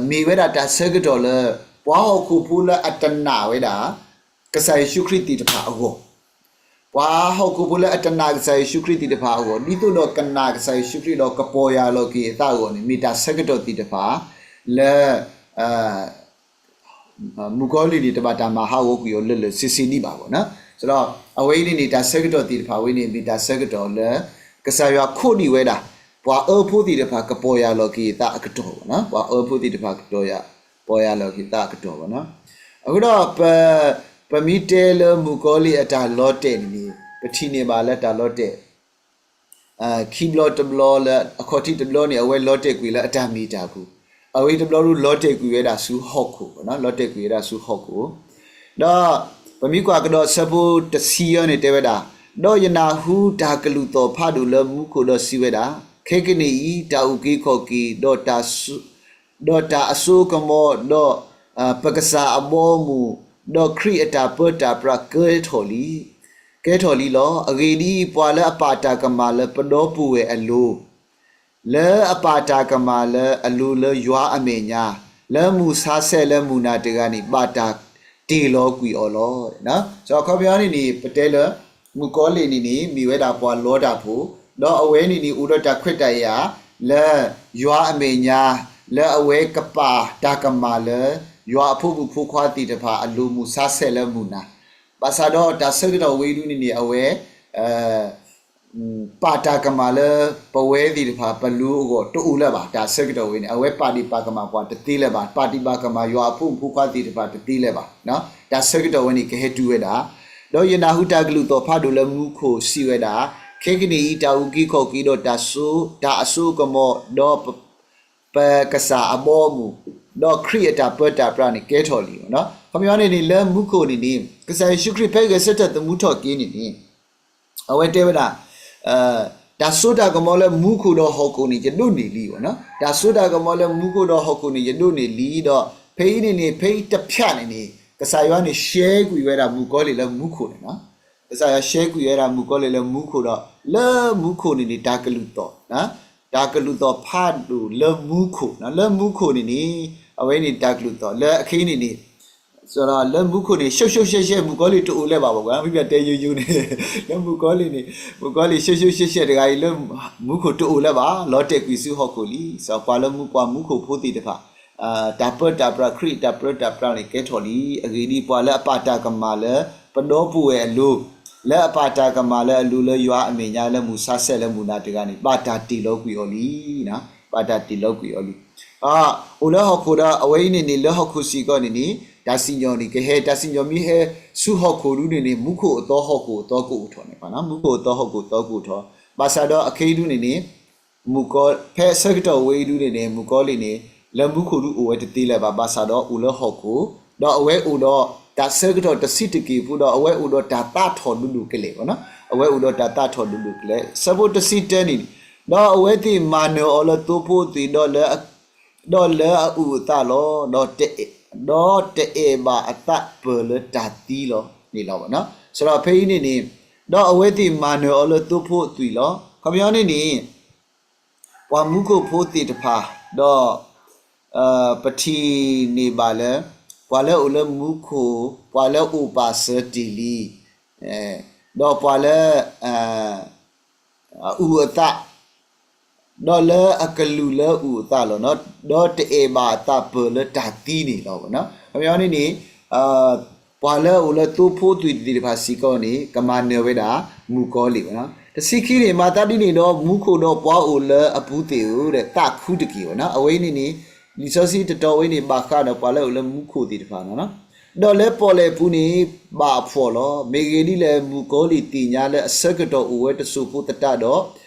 မ့ၢ်ဝဲဒၣ်တၢ်ဆၢကတီၢ်လၢ ပှၤဟီၣ်ခိၣ်ဖိလၢအတနာ်ဝဲဒၣ် ကစၢ်ယ့ၣ်ၡူးခရံာ်သ့ၣ်တဖၣ်အဂီၢ်, ပှၤဟီၣ်ခိၣ်ဖိလၢအတနာ်ကစၢ်ယ့ၣ်ၡူးခရံာ်သ့ၣ်တဖၣ်အဂီၢ်, ဒ်သိးဒီးကနာ်ကစၢ်ယ့ၣ်ၡူးခရံာ်ဒီးကပီၢ်ယၢ်လီၤက့ၤအသးအဂီၢ်န့ၣ် မ့ၢ်တၢ်ဆၢကတီၢ်သ့ၣ်တဖၣ်လၢ မုၣ်ကီၤလံၢ်န့ၣ် တဘၣ်တၢ်မၤဟးဂီၤကွံာ်အီၤလၢာ်လၢာ်ဆ့ဆ့ဒံးဘၣ်ဘၣ်နီၤ. ဒီးအဝဲအံၤန့ၣ်န့ၣ် တၢ်ဆၢကတီၢ်သ့ၣ်တဖၣ်ဝဲန့ၣ် မ့ၢ်တၢ်ဆၢကတီၢ်လၢ ကစၢ်ယွၤခိးန့ၢ်ဝဲဒၣ် ပှၤအၢဖိသ့ၣ်တဖၣ်ကပီၢ်ယၢ်လီၤက့ၤအသးအကတီၢ်ဘၣ်နီၤ. ပှၤအၢဖိသ့ၣ်တဖၣ်ကတီၢ်ယၢ် ပီၢ်ယၢ်လီၤက့ၤသးအကတီၢ်ဘၣ်နီၤ. အဃိဒီး ပမ့ၢ်တဲလၢမုၣ်ကီၤလံၢ်အတၢ်လီၤတဲာ်န့ၣ်န့ၣ် ပထံၣ်န့ၢ်ဘၣ်လၢတၢ်လီၤတဲာ် ခံဘျီတဘျီလၢ အခီၣ်ထံးတဘျီန့ၣ် အဝဲလီၤတဲာ်ကွံာ်လၢအတၢ်မ့ၢ်တၢ်ပူၤ, အဂ့ၤတဘျီဒုးလီၤတဲာ်ကွံာ်ဝဲဒၣ်ဆူဟီၣ်ခိၣ်, လီၤတဲာ်ကွံာ်ဝဲဒၣ်ဆူဟီၣ်ခိၣ်, ဒီးပမ့ၢ်ကွၢ်ကဒီးဆၢဖိတဆံအံၤန့ၣ်တဲဝဲဒၣ်, ဒီးယနၢ်ဟူတၢ်ကလုၢ်သီၣ်ဖးဒိၣ်လၢမူခိၣ်ဒီးစံးဝဲဒၣ်, ခဲကနံၣ်အံၤ တၢ်အုၣ်က့ၤခီၣ်က့ၤ ဒီးတၢ်အစိကမီၤ ဒီး ပကစၢ်အဘီအမုၢ်, ဒီးခရံာ်အတၢ်ပၢတၢ်ပြးကဲထီၣ်လံ, ကဲထီၣ်လံလီၤ. အဂ့ၢ်ဒ်အံၤ, ပှၤလၢအပာ်တၢ်ကမၣ်လၢပဒီပုၢ်ဝဲၢ်အလိၤ, လၢအပာ်တၢ်ကမၣ်လၢအလိၤလၢယွၤအမဲာ်ညါ, လၢမုၢ်ဆါဆဲးလၢမုၢ်နၤတဂၤန့ၣ် ဘၣ်တၢ်တ့ၢ်လီၤကွံာ်အီၤလီၤ. အခီပညီန့ၣ်န့ၣ် ပတဲလၢ မုၣ်ကီၤလံၢ်န့ၣ်န့ၣ် မ့ၢ်ဝဲဒၣ်ပှၤလီတၢ်ဖိ, ဒီးအဝဲန့ၣ်န့ၣ် အိၣ်ဒီးတၢ်ခွဲးတၢ်ယာ် လၢယွၤအမဲာ်ညါ, လၢအဝဲကပာ်တၢ်ကမၣ်လၢ ယွၤအဖိမုၣ်ဖိခွါသ့ၣ်တဖၣ်အလိၤမုၢ်ဆါဆဲးလၢမုၢ်နၤ, ဘၣ်ဆၣ်ဒီးတၢ်ဆၢကတီၢ်ဝဲအံၤဒုန့ၣ်န့ၣ် အဝဲ ပာ်တၢ်ကမၣ်လၢ ပဝဲသ့ၣ်တဖၣ် ပလိၤအဂီၢ်တအိၣ်လၢၤဘၣ်. တၢ်ဆၢကတီၢ်ဝဲန့ၣ် အဝဲပာ်ဒံးပာ်ကမၣ်ပှၤတသ့လၢၤဘၣ်, ပာ်ဒံးပာ်ကမၣ်ယွၤအဖိမုၣ်ဖိခွါသ့ၣ်တဖၣ်တသ့လၢၤဘၣ်. တၢ်ဆၢကတီၢ်ဝဲန့ၣ် ကဟဲတုၤဝဲဒၣ်, ဒီးယနၢ်ဟူတၢ်ကလုၢ်သီၣ်ဖးဒိၣ်လၢမူခိၣ်စံးဝဲဒၣ်, ခဲကနံၣ်အံၤ တၢ်အုၣ်က့ၤခီၣ်က့ၤဒီးတၢ်စိ, တၢ်အစိကမီၤ, ဒီး ပကစၢ်အဘီအမုၢ်, ဒီးခရံာ်အတၢ်ပၢတၢ်ပြးန့ၣ် ကဲထီၣ်လံ. အခီပညီန့ၣ်န့ၣ် လၢမူခိၣ်န့ၣ်န့ၣ် ကစၢ်ယ့ၣ်ၡူးခရံာ်ဖဲဂဲၤဆၢထၢၣ်သမူထီၣ်က့ၤန့ၣ်န့ၣ် အဝဲတဲဝဲဒၣ်, တၢ်စိတၢ်ကမီၤလၢမူခိၣ်ဒီးဟီၣ်ခိၣ်န့ၣ် ယဒိးန့ၢ်လံ. တၢ်စိတၢ်ကမီၤလၢမူခိၣ်ဒီးဟီၣ်ခိၣ်န့ၣ် ယဒိးန့ၢ်လံဒီး ဖဲအံၤန့ၣ်န့ၣ် ဖဲအံၤတဖၣ်န့ၣ်န့ၣ် ကစၢ်ယွၤန့ၣ် ရှဲကွံာ်ဝဲဒၣ်မုၣ်ကီၤလံၢ်လၢမူခိၣ်န့ၣ်လီၤ. ကစၢ်ယွၤရှဲကွံာ်ဝဲဒၣ်မုၣ်ကီၤလံၢ်လၢမူခိၣ်ဒီး လၢမူခိၣ်န့ၣ်န့ၣ် တၢ်ကလုၢ်သီၣ်, တၢ်ကလုၢ်သီၣ်ဖးဒိၣ်လၢမူခိၣ်, လၢမူခိၣ်န့ၣ်န့ၣ် အဝဲန့ၣ်တၢ်ကလုၢ်သီၣ် လၢအခဲအံၤန့ၣ်န့ၣ် လၢမူခိၣ်န့ၣ် ရှုပ်ရှုပ်ရှဲရှဲ မုၣ်ကီၤလံၢ်တအိၣ်လၢၤဘၣ်ဘၣ်, မ့ၢ်ပတဲယိယိန့ၣ် လၢမူခိၣ်န့ၣ် မုၣ်ကီၤလံၢ်ရှုပ်ရှုပ်ရှဲရှဲတဂၤအံၤ လၢမူခိၣ်တအိၣ်လၢၤဘၣ်, လီၤတဲာ်ကွံာ်ဆူဟီၣ်ခိၣ်လံ. ပှၤလၢမူပှၤမူခိၣ်ဖိသ့ၣ်တဖၣ် တၢ်ပၢတၢ်ပြး ခရံာ်တၢ်ပၢတၢ်ပြးန့ၣ် ကဲထီၣ်လံ. အဂ့ၢ်ဒ်အံၤ, ပှၤလၢအပာ်တၢ်ကမၣ်လၢ ပဒီပုၢ်ဝဲၢ်အလိၤ, လၢအပာ်တၢ်ကမၣ်လၢအလိၤလၢယွၤအမဲာ်ညါ လၢမုၢ်ဆါဆဲးလၢမုၢ်နၤတဂၤန့ၣ် ဘၣ်တၢ်တ့ၢ်လီၤကွံာ်အီၤလံ. ဘၣ်တၢ်တ့ၢ်လီၤကွံာ်အီၤလံ. အိၣ်လၢဟီၣ်ခိၣ်ဒီး အဝဲအံၤန့ၣ်န့ၣ် လၢဟီၣ်ခိၣ်စ့ၢ်ကီးန့ၣ်န့ၣ် တၢ်စံၣ်ညီၣ်န့ၣ် ကဟဲ တၢ်စံၣ်ညီၣ်မ့ၢ်ဟဲဆူဟီၣ်ခိၣ်ဒုန့ၣ်န့ၣ် မူခိၣ်အသီဟီၣ်ခိၣ်အသီကအိၣ်ထီၣ်န့ၣ်, မူခိၣ်အသီဟီၣ်ခိၣ်အသီကအိၣ်ထီၣ်, ဘၣ်ဆၣ်ဒီးအခဲအံၤဒုန့ၣ်န့ၣ် မုၣ်ကီၤ ဖဲအဆၢကတီၢ်ဝဲအံၤဒုန့ၣ်န့ၣ် မုၣ်ကီၤလံၢ်န့ၣ် လၢမူခိၣ်ဒုအိၣ်ဝဲတသ့လၢၤဘၣ်, ဘၣ်ဆၣ်ဒီးအိၣ်လၢဟီၣ်ခိၣ်, ဒီးအဝဲအိၣ်ဒီးတၢ်ဆၢကတီၢ်တဆံးတက့ၢ်ဖိဒီး အဝဲအိၣ်ဒီးတၢ်သးထီၣ်ဒိၣ်ဒိၣ်ကလဲာ်, အဝဲအိၣ်ဒီးတၢ်သးထီၣ်ဒိၣ်ဒိၣ်ကလဲာ်. ဆၢဖိတဆံတၢန့ၣ်, ဒီးအဝဲသ့ၣ်မၤနၢၤအီၤလၢသိဖိအသွံၣ် ဒီးလၢအအုၣ်အသးလီၤ. ဒီးတအဲၣ်ဘၣ်အသးပၢၢ်လၢတၢ်သံလီၤန့ၣ်လီၤ. စးထီၣ်ဖဲအံၤန့ၣ်န့ၣ်, ဒီးအဝဲသ့ၣ်မၤနၢၤအီၤလၢသိဖိအသွံၣ်လီၤ. ခီပညီန့ၣ်န့ၣ် ပှၤမူခိၣ်ဖိသ့ၣ်တဖၣ်, ဒီး ပထံၣ်န့ၢ်ဘၣ်လၢ ပှၤလၢအအိၣ်လၢမူခိၣ်, ပှၤလၢအအိၣ်ပာ်စၢၤတ့ၢ်လံ, ဒီးပှၤလၢ အအုၣ်အသး, ဒီးလၢအကလုၢ်လၢအအုၣ်အသးလီၤ, ဒီးတအဲၣ်ဘၣ်အသးပၢၢ်လၢတၢ်သံန့ၣ်လီၤ. ခီပညီန့ၣ်န့ၣ် ပှၤလၢအအိၣ်လၢသိဖိသွံၣ်သ့ၣ်တဖၣ်စ့ၢ်ကီးန့ၣ် ကမၤနၢၤဝဲဒၣ်မုၣ်ကီၤလံၢ်. တဆံခံန့ၣ်, မၤသးဒ်န့ၣ်ဒီး မူခိၣ်ဒီးပှၤအိၣ်လၢအပူၤသ့ၣ်ဧၢ, ဒီးသးခုတက့ၢ်. အဝဲအံၤန့ၣ်န့ၣ် လံာ်စီဆှံတတီၤဝဲန့ၣ် ဘၣ်ဃးဒီးပှၤလၢအအိၣ်လၢမူခိၣ်သ့ၣ်တဖၣ်လီၤ. ဒီးလၢပီၣ်လဲၣ်ပူၤန့ၣ် ဘၣ်အဖှီၣ်လီၤ. မ့ၢ်ဂ့ၢ်ဒ်လဲၣ်, မုၣ်ကီၤလံၢ်သ့ၣ်ညါလၢအဆၢကတီၢ်အိၣ်ဝဲတစိၢ်ဖိသတးဒီး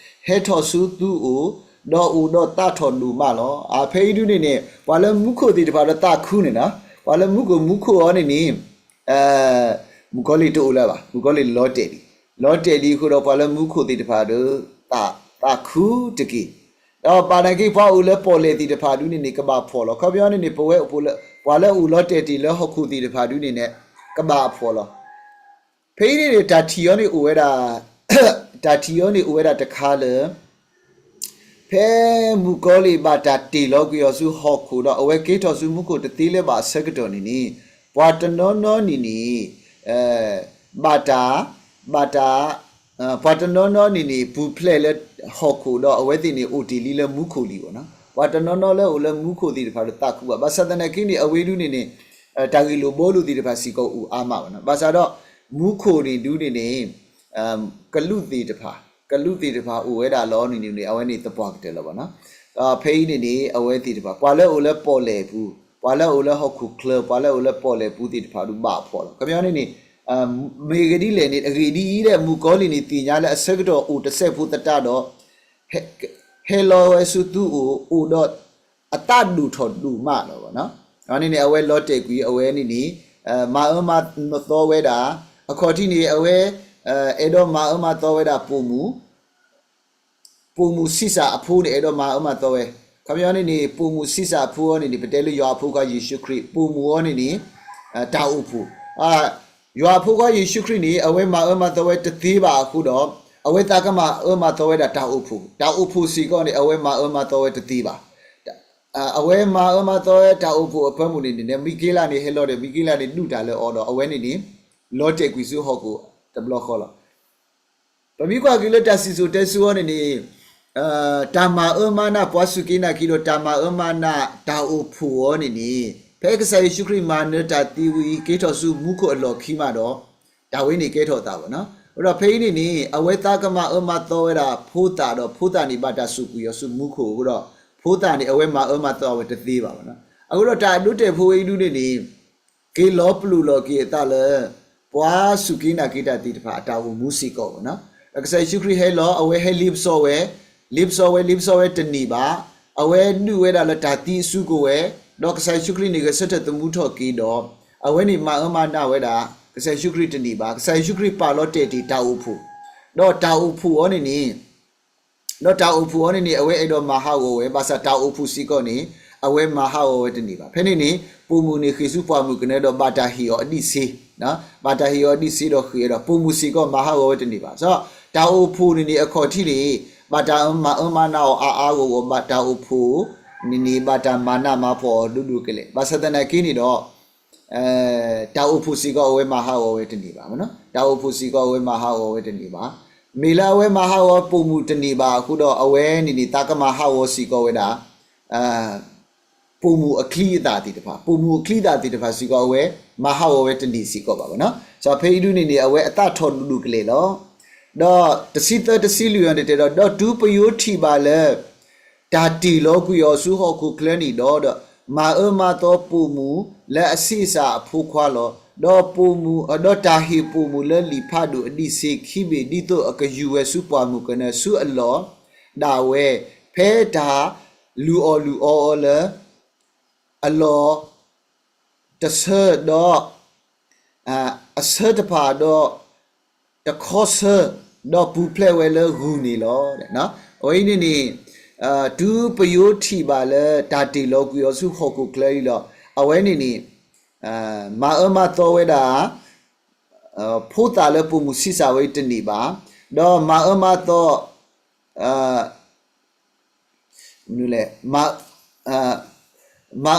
ဟဲထီၣ်ဆူသုအိၣ်, ဒီးအိၣ်ဒီးသးထီၣ်ဒိၣ်မးလီၤ. အဖဲအံၤဒုန့ၣ်န့ၣ် ပှၤလၢမူခိၣ်သ့ၣ်တဖၣ်ဒီးသးခုန့ၣ်လီၤ. ပှၤလၢမူခိၣ်မူခိၣ်အီၤန့ၣ်န့ၣ် မုၣ်ကီၤလံၢ်တအိၣ်လၢၤဘၣ်, မုၣ်ကီၤလံၢ်လီၤတဲာ်လံ, လီၤတဲာ်လံအဃိဒီး ပှၤလၢမူခိၣ်သ့ၣ်တဖၣ်ဒီး သးခုတက့ၢ်. ဒီးဘၣ်နာ်က့ ပှၤအိၣ်လၢပီၣ်လဲၣ်သ့ၣ်တဖၣ်ဒုန့ၣ်န့ၣ် ကဘၣ်ဖှီၣ်လီၤ. ခီပညီန့ၣ်န့ၣ် ပဝဲအိၣ်လၢ ပှၤလၢအအိၣ်လီၤတဲာ်တ့ၢ်လၢဟီၣ်ခိၣ်သ့ၣ်တဖၣ်ဒုန့ၣ်န့ၣ် ကဘၣ်အဖှီၣ်လီၤ. ဖဲအံၤန့ၣ်န့ၣ် တၢ်ထံၣ်အီၤန့ၣ်အိၣ်ဝဲဒၣ်, တၢ်ထံၣ်အီၤန့ၣ်အိၣ်ဝဲဒၣ်တခါလၢ ဖဲမုၣ်ကီၤလံၢ်ဘၣ်တၢ်တ့ၢ်လီၤကွံာ်အီၤဆူဟီၣ်ခိၣ်ဒီး အဝဲက့ၤထီၣ်ဆူမူခိၣ်တသ့လၢၤဘၣ်အဆၢကတီၢ်န့ၣ်န့ၣ်, ပှၤတနီၤနီၤန့ၣ်န့ၣ် ဘၣ်တၢ်, ဘၣ်တၢ်, ပှၤတနီၤနီၤန့ၣ်န့ၣ် ပူၤဖျဲးလၢဟီၣ်ခိၣ်ဒီး အဝဲသ့ၣ်န့ၣ်အိၣ်တ့ၢ်လံလၢမူခိၣ်လံဘၣ်နီၤ. ပှၤတနီၤနီၤလၢအိၣ်လၢမူခိၣ်သ့ၣ်တဖၣ်ဒီးသးခုဘၣ်. ဘၣ်ဆၣ်သနာ်က့န့ၣ် အဝဲဒၣ်န့ၣ်န့ၣ် တၢ်ဂ့ၢ်လိာ်ဘှီလိာ်သ့ၣ်တဖၣ်စ့ၢ်ကီးအိၣ်အါမးဘၣ်နီၤ. ဘၣ်ဆၣ်ဒီး မူခိၣ်န့ၣ်ဒုန့ၣ်န့ၣ် ကလူးသ့ၣ်တဖၣ်, ကလူးသ့ၣ်တဖၣ်အိၣ်ဝဲဒၣ်လီၤန့ၣ်န့ၣ် အဝဲန့ၣ်သပှၢ်ကတၢၢ်လီၤဘၣ်နီၤ. ဖဲအံၤန့ၣ်န့ၣ် အဝဲသ့ၣ်တဖၣ် ပှၤလၢအအိၣ်လၢပီၣ်လဲၣ်အပူၤ, ပှၤလၢအအိၣ်လၢဟီၣ်ခိၣ်ချၢ, ပှၤလၢအအိၣ်လၢပီၣ်လဲၣ်အပူၤသ့ၣ်တဖၣ်ဒုးဘၣ်အဖှီၣ်လီၤ. ခီပညီန့ၣ်န့ၣ် မ့ၢ်ဂ့ၢ်ဒ်လဲၣ်န့ၣ် အဂ့ၢ်ဒ်အံၤဒၣ် မုၣ်ကီၤလံၢ်န့ၣ်သ့ၣ်ညါလၢအဆၢကတီၢ်အိၣ်တစဲးဖိသတးဒီး ဟဲလီၤဝဲဆူသုအိၣ် အိၣ်ဒီးအသးဒိၣ်ထီၣ်ဒိၣ်မးလီၤဘၣ်နီၤ. အန့ၣ်န့ၣ် အဝဲလီၤတဲာ်ကွံာ် အဝဲန့ၣ်န့ၣ် မၤအၢမၤသီဝဲဒၣ်, အခီၣ်ထံးန့ၣ် အဝဲ အဲၣ်ဒိးမၤအၢမၤသီဝဲဒၣ်ပိာ်မုၣ် ပိာ်မုၣ်ဆံးစၢ်အဖိန့ၣ် အဲၣ်ဒိးမၤအၢမၤသီဝဲ. ခီပညီန့ၣ်န့ၣ် ပိာ်မုၣ်ဆံးစၢ်အဖိအီၤန့ၣ်န့ၣ် ပတဲလၢယွၤအဖိခွါယ့ၣ်ၡူးခရံာ်, ပိာ်မုၣ်အီၤန့ၣ်န့ၣ် တၢ်အိၣ်ဖှိၣ်, ယွၤအဖိခွါယ့ၣ်ၡူးခရံာ်န့ၣ် အဝဲမၤအၢမၤသီဝဲတသ့ဘၣ်အဃိဒီး အဝဲသးကမၤအၢမၤသီဝဲဒၣ်တၢ်အိၣ်ဖှိၣ်, တၢ်အိၣ်ဖှိၣ်စ့ၢ်ကီးန့ၣ် အဝဲမၤအၢမၤသီဝဲတသ့ဘၣ်. အဝဲမၤအၢမၤသီဝဲတၢ်အိၣ်ဖှိၣ်အဖၢမုၢ်န့ၣ်န့ၣ် မံၤက့လးန့ၣ် ဟဲလီၤဒီး မံၤက့လးန့ၣ်ဒုးတၢ်လၢအီၤဒီး အဝဲန့ၣ်န့ၣ် လီၤတဲာ်ကွံာ်ဆူဟီၣ်ခိၣ်တဘျီဃီလီၤ. ပမ့ၢ်ကွၢ်က့ၤလၢတၢ်စံၣ်စိၤတဲစိၤအီၤန့ၣ်န့ၣ် တၢ်မၤအၢမၤနး ပှၤစူၢ်က့ၤနာ်က့ၤဒီး တၢ်မၤအၢမၤနးတၢ်အိၣ်ဖှိၣ်အီၤန့ၣ်န့ၣ် ဖဲကစၢ်ယ့ၣ်ၡူးခရံာ်မၤနၢၤတၢ်သံဝံၤ က့ၤထီၣ်ဆူမူခိၣ်အလီၢ်ခံမးဒီး တၢ်ဝဲန့ၣ်ကဲထီၣ်သးဘၣ်နီၤ. အဃိဒီးဖဲအံၤန့ၣ်န့ၣ် အဝဲသးကမၤအၢမၤသီဝဲဒၣ်ဖိသၣ်ဒီး ဖိသၣ်န့ၣ်ဘၣ်တၢ်စူးကွံာ်အီၤဆူမူခိၣ်အဃိဒီး ဖိသၣ်န့ၣ် အဝဲမၤအၢမၤသီဝဲတသ့ဘၣ်ဘၣ်နီၤ. အဃိဒီးတၢ်အဒိတဲာ်ဖိဝဲအံၤဒုန့ၣ်န့ၣ် က့ၤလီၤပလိာ်လီၤက့ၤအသးလၢ ပှၤစူၢ်က့ၤနာ်က့ၤတၢ်သ့ၣ်တဖၣ်အတၢ်အိၣ်မူစ့ၢ်ကီးဘၣ်နီၤ. ဒီးကစၢ်ယ့ၣ်ၡူးခရံာ်ဟဲလီၤ အဝဲဟဲလ့ပစီဝဲ, လ့ပစီဝဲ လ့ပစီဝဲတန့ၢ်ဘၣ်. အဝဲဒုးဝဲဒၣ်လၢတၢ်သံအစုကဝဲၤ, ဒီးကစၢ်ယ့ၣ်ၡူးခရံာ်န့ၣ် ဂဲၤဆၢထၢၣ်သမူထီၣ်က့ၤဒီး အဝဲန့ၣ်မၤအၢမၤနးဝဲဒၣ် ကစၢ်ယ့ၣ်ၡူးခရံာ်တန့ၢ်ဘၣ်. ကစၢ်ယ့ၣ်ၡူးခရံာ်ပာ်လီၤတဲာ်တ့ၢ်တၢ်အိၣ်ဖှိၣ်, ဒီးတၢ်အိၣ်ဖှိၣ်အီၤန့ၣ်န့ၣ် ဒီးတၢ်အိၣ်ဖှိၣ်အီၤန့ၣ်န့ၣ် အဝဲအဲၣ်ဒိးမၤဟးဂီၤဝဲ, ဘၣ်ဆၣ်တၢ်အိၣ်ဖှိၣ်စ့ၢ်ကီးန့ၣ် အဝဲမၤဟးဂီၤဝဲတန့ၢ်ဘၣ်. ဖဲန့ၣ်န့ၣ် ပိာ်မုၣ်န့ၣ်ဃ့ၢ်ဆူပှၢ်မုၢ်ကနၢဒီး ဘၣ်တၢ်ဟ့ၣ်အီၤအဒံးဆ့, ဘၣ်တၢ်ဟ့ၣ်အီၤအဒံးဆ့ဒီးဃ့ၢ်ဒီး ပိာ်မုၣ်စ့ၢ်ကီးမၤဟးဂီၤဝဲတန့ၢ်ဘၣ်. စီၤ တၢ်အိၣ်ဖှိၣ်န့ၣ်န့ၣ် အခီၣ်ထံးန့ၣ် ဘၣ်တၢ်မၤအၢမၤနးအီၤအါအါဂီၢ်ဂီၢ်, ဘၣ်တၢ်အိၣ်ဖှိၣ်န့ၣ်န့ၣ် ဘၣ်တၢ်မၤနးမၤဖှီၣ်အီၤဒိၣ်ဒိၣ်ကလဲာ်. ဘၣ်ဆၣ်သနာ်က့န့ၣ်ဒီး တၢ်အိၣ်ဖှိၣ်စ့ၢ်ကီးအဝဲမၤဟးဂီၤဝဲတန့ၢ်ဘၣ်. တၢ်အိၣ်ဖှိၣ်စ့ၢ်ကီးအဝဲမၤဟးဂီၤဝဲတန့ၢ်ဘၣ်. မ့ၢ်လၢအဝဲမၤဟးဂီၤပိာ်မုၣ်တန့ၢ်ဘၣ်အဃိဒီး အဝဲန့ၣ်န့ၣ် သးကမၤဟးဂီၤစ့ၢ်ကီးဝဲဒၣ် ပိာ်မုၣ်အချံအသၣ်သ့ၣ်တဖၣ်, ပိာ်မုၣ်အချံအသၣ်သ့ၣ်တဖၣ်စ့ၢ်ကီး အဝဲမၤဟးဂီၤဝဲတန့ၢ်စ့ၢ်ကီးဘၣ်ဘၣ်နီၤ. စီၤ ဖဲအံၤဒုန့ၣ်န့ၣ် အဝဲအသးထီၣ်ဒိၣ်ဒိၣ်ကလဲာ်လီၤ. ဒီးတဆံသၢ တဆံလွံၢ်အံၤန့ၣ်တဲဒီး ဒီးတုၤပယိၤထံၣ်ဘၣ်လၢ တၢ်တ့ၢ်လီၤကွံာ်အီၤဆူဟီၣ်ခိၣ်ချၢန့ၣ်ဒီး, ဒီးမၤအၢမၤသီပိာ်မုၣ်လၢအဆံးစၢ်အဖိခွါလီၤ. ဒီးပိာ်မုၣ်, ဒီးတၢ်ဟ့ၣ်ပိာ်မုၣ်လၢလံာ်ဖးဒိၣ်အဒံးဆ့ခံဘ့ၣ် ဒ်သိးအကယူၤဝဲဆူပှၢ်မုၢ်ကနၢ ဆူအလီၢ်ဒၣ်ဝဲ, ဖဲတၢ်လုၢ်အီၣ်လုၢ်အီအီၤလၢ အလီၢ်တဆၢဒီး အဆၢတဖၣ်ဒီး တခီဆၢ, ဒီးပူၤဖျဲးဝဲလၢဂုၢ်န့ၣ်လီၤ. အဝဲအံၤန့ၣ်န့ၣ် တုၤပယိၤထံၣ်ဘၣ်လၢတၢ်တ့ၢ်လီၤကွံာ်အီၤဆူဟီၣ်ခိၣ်ချၢအံၤဒီး အဝဲန့ၣ်န့ၣ် မၤအၢမၤသီဝဲဒၣ် ဖိသၣ်လၢပိာ်မုၣ်ဆံးစၢ်ဝဲတန့ၢ်ဘၣ်, ဒီးမၤအၢမၤသီ မနုၤလဲၣ်, မၤ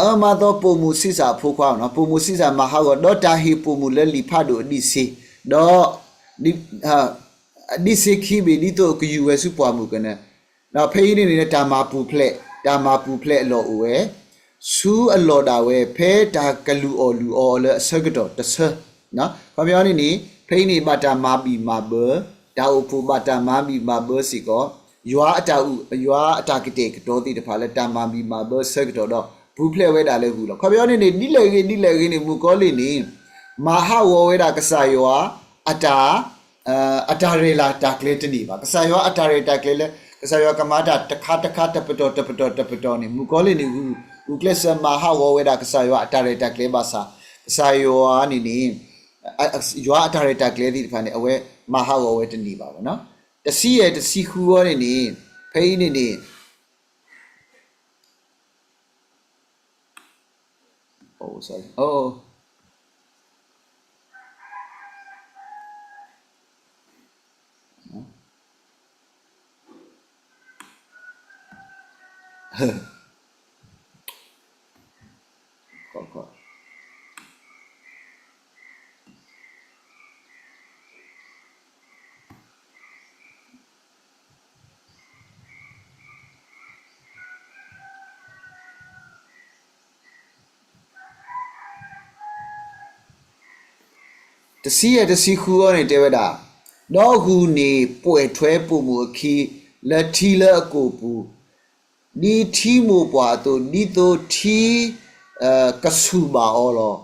အၢမၤသီပိာ်မုၣ်ဆံးစၢ်အဖိခွါ, ပိာ်မုၣ်ဆံးစၢ်မၤဟးဂီၤ, ဒီးတၢ်ဟ့ၣ်ပိာ်မုၣ်လၢလံာ်ဖးဒိၣ်အဒံးဆ့, ဒီး အဒံးဆ့ခံဘ့ၣ် ဒ်သိးကယူၤဝဲဆူပှၢ်မုၢ်ကနၢ, ဒီးဖဲအံၤန့ၣ်န့ၣ် တၢ်မၤပူၤဖျဲး, တၢ်မၤပူၤဖျဲးအလီၢ်အိၣ်ဝဲ ဆူအလီၢ်ဒၣ်ဝဲ ဖဲတၢ်ကလုၢ်အီၣ်လုၢ်အီအီၤလၢအဆၢကတီၢ်တဆၢ, ခီပညီန့ၣ်န့ၣ် ဖဲအံၤန့ၣ် ဘၣ်တၢ်မၤဘံၣ်မၤဘၢ, တၢ်အိၣ်ဖှိၣ်ဘၣ်တၢ်မၤဘံၣ်မၤဘၢစ့ၢ်ကီး, ယွၤအတၢ်အု, ယွၤအတၢ်ကတဲာ်ကတီၤသ့ၣ်တဖၣ်လၢတၢ်မၤဘံၣ်မၤဘၢဆၢကတီၢ်ဒီး ပူၤဖျဲးဝဲဒၣ်လၢဂုၢ်လီၤ. ခီပညီန့ၣ်န့ၣ် ဒ်လဲၣ်ဂ့ၤဒ်လဲၣ်ဂ့ၤန့ၣ် မုၣ်ကီၤလံၢ်န့ၣ် မၤဟးဂီၤဝဲဒၣ်ကစၢ်ယွၤအတၢ် အတၢ်ရဲၣ်လၢ်တၢ်ကျဲၤတန့ၢ်ဘၣ်. ကစၢ်ယွၤအတၢ်ရဲၣ်တၢ်ကျဲၤလၢ ကစၢ်ယွၤကမၤတၢ်တခါတခါ တပတီၢ်တပတီၢ်တပတီၢ်န့ၣ် မုၣ်ကီၤလံၢ်န့ၣ် ဂုာ်ကျဲးစၢးမၤဟးဂီၤဝဲဒၣ်ကစၢ်ယွၤအတၢ်ရဲၣ်တၢ်ကျဲၤဘၣ်ဆၣ် ကစၢ်ယွၤန့ၣ်န့ၣ် ယွၤအတၢ်ရဲၣ်တၢ်ကျဲၤသ့ၣ်တဖၣ်န့ၣ် အဝဲမၤဟးဂီၤဝဲတန့ၢ်ဘၣ်ဘၣ်နီၤ. တဆံယဲၢ်တဆံဃုဝဲန့ၣ်န့ၣ် ဖဲအံၤန့ၣ်န့ၣ် အိၣ် sorry အိၣ် အိၣ် တဆံယဲၢ် တဆံဃုအံၤန့ၣ်တဲဝဲဒၣ်, ဒီးဂုၢ်န့ၣ်ပှဲၤထွဲပိာ်မုၣ်အခံ လၢထံလၢအကိာ်ပူၤ, ဒ်ထံမိၢ်ပှၢ်အသိး, ဒ်သိးထံ ကဆူၣ်ဘၣ်အီၤလီၤ.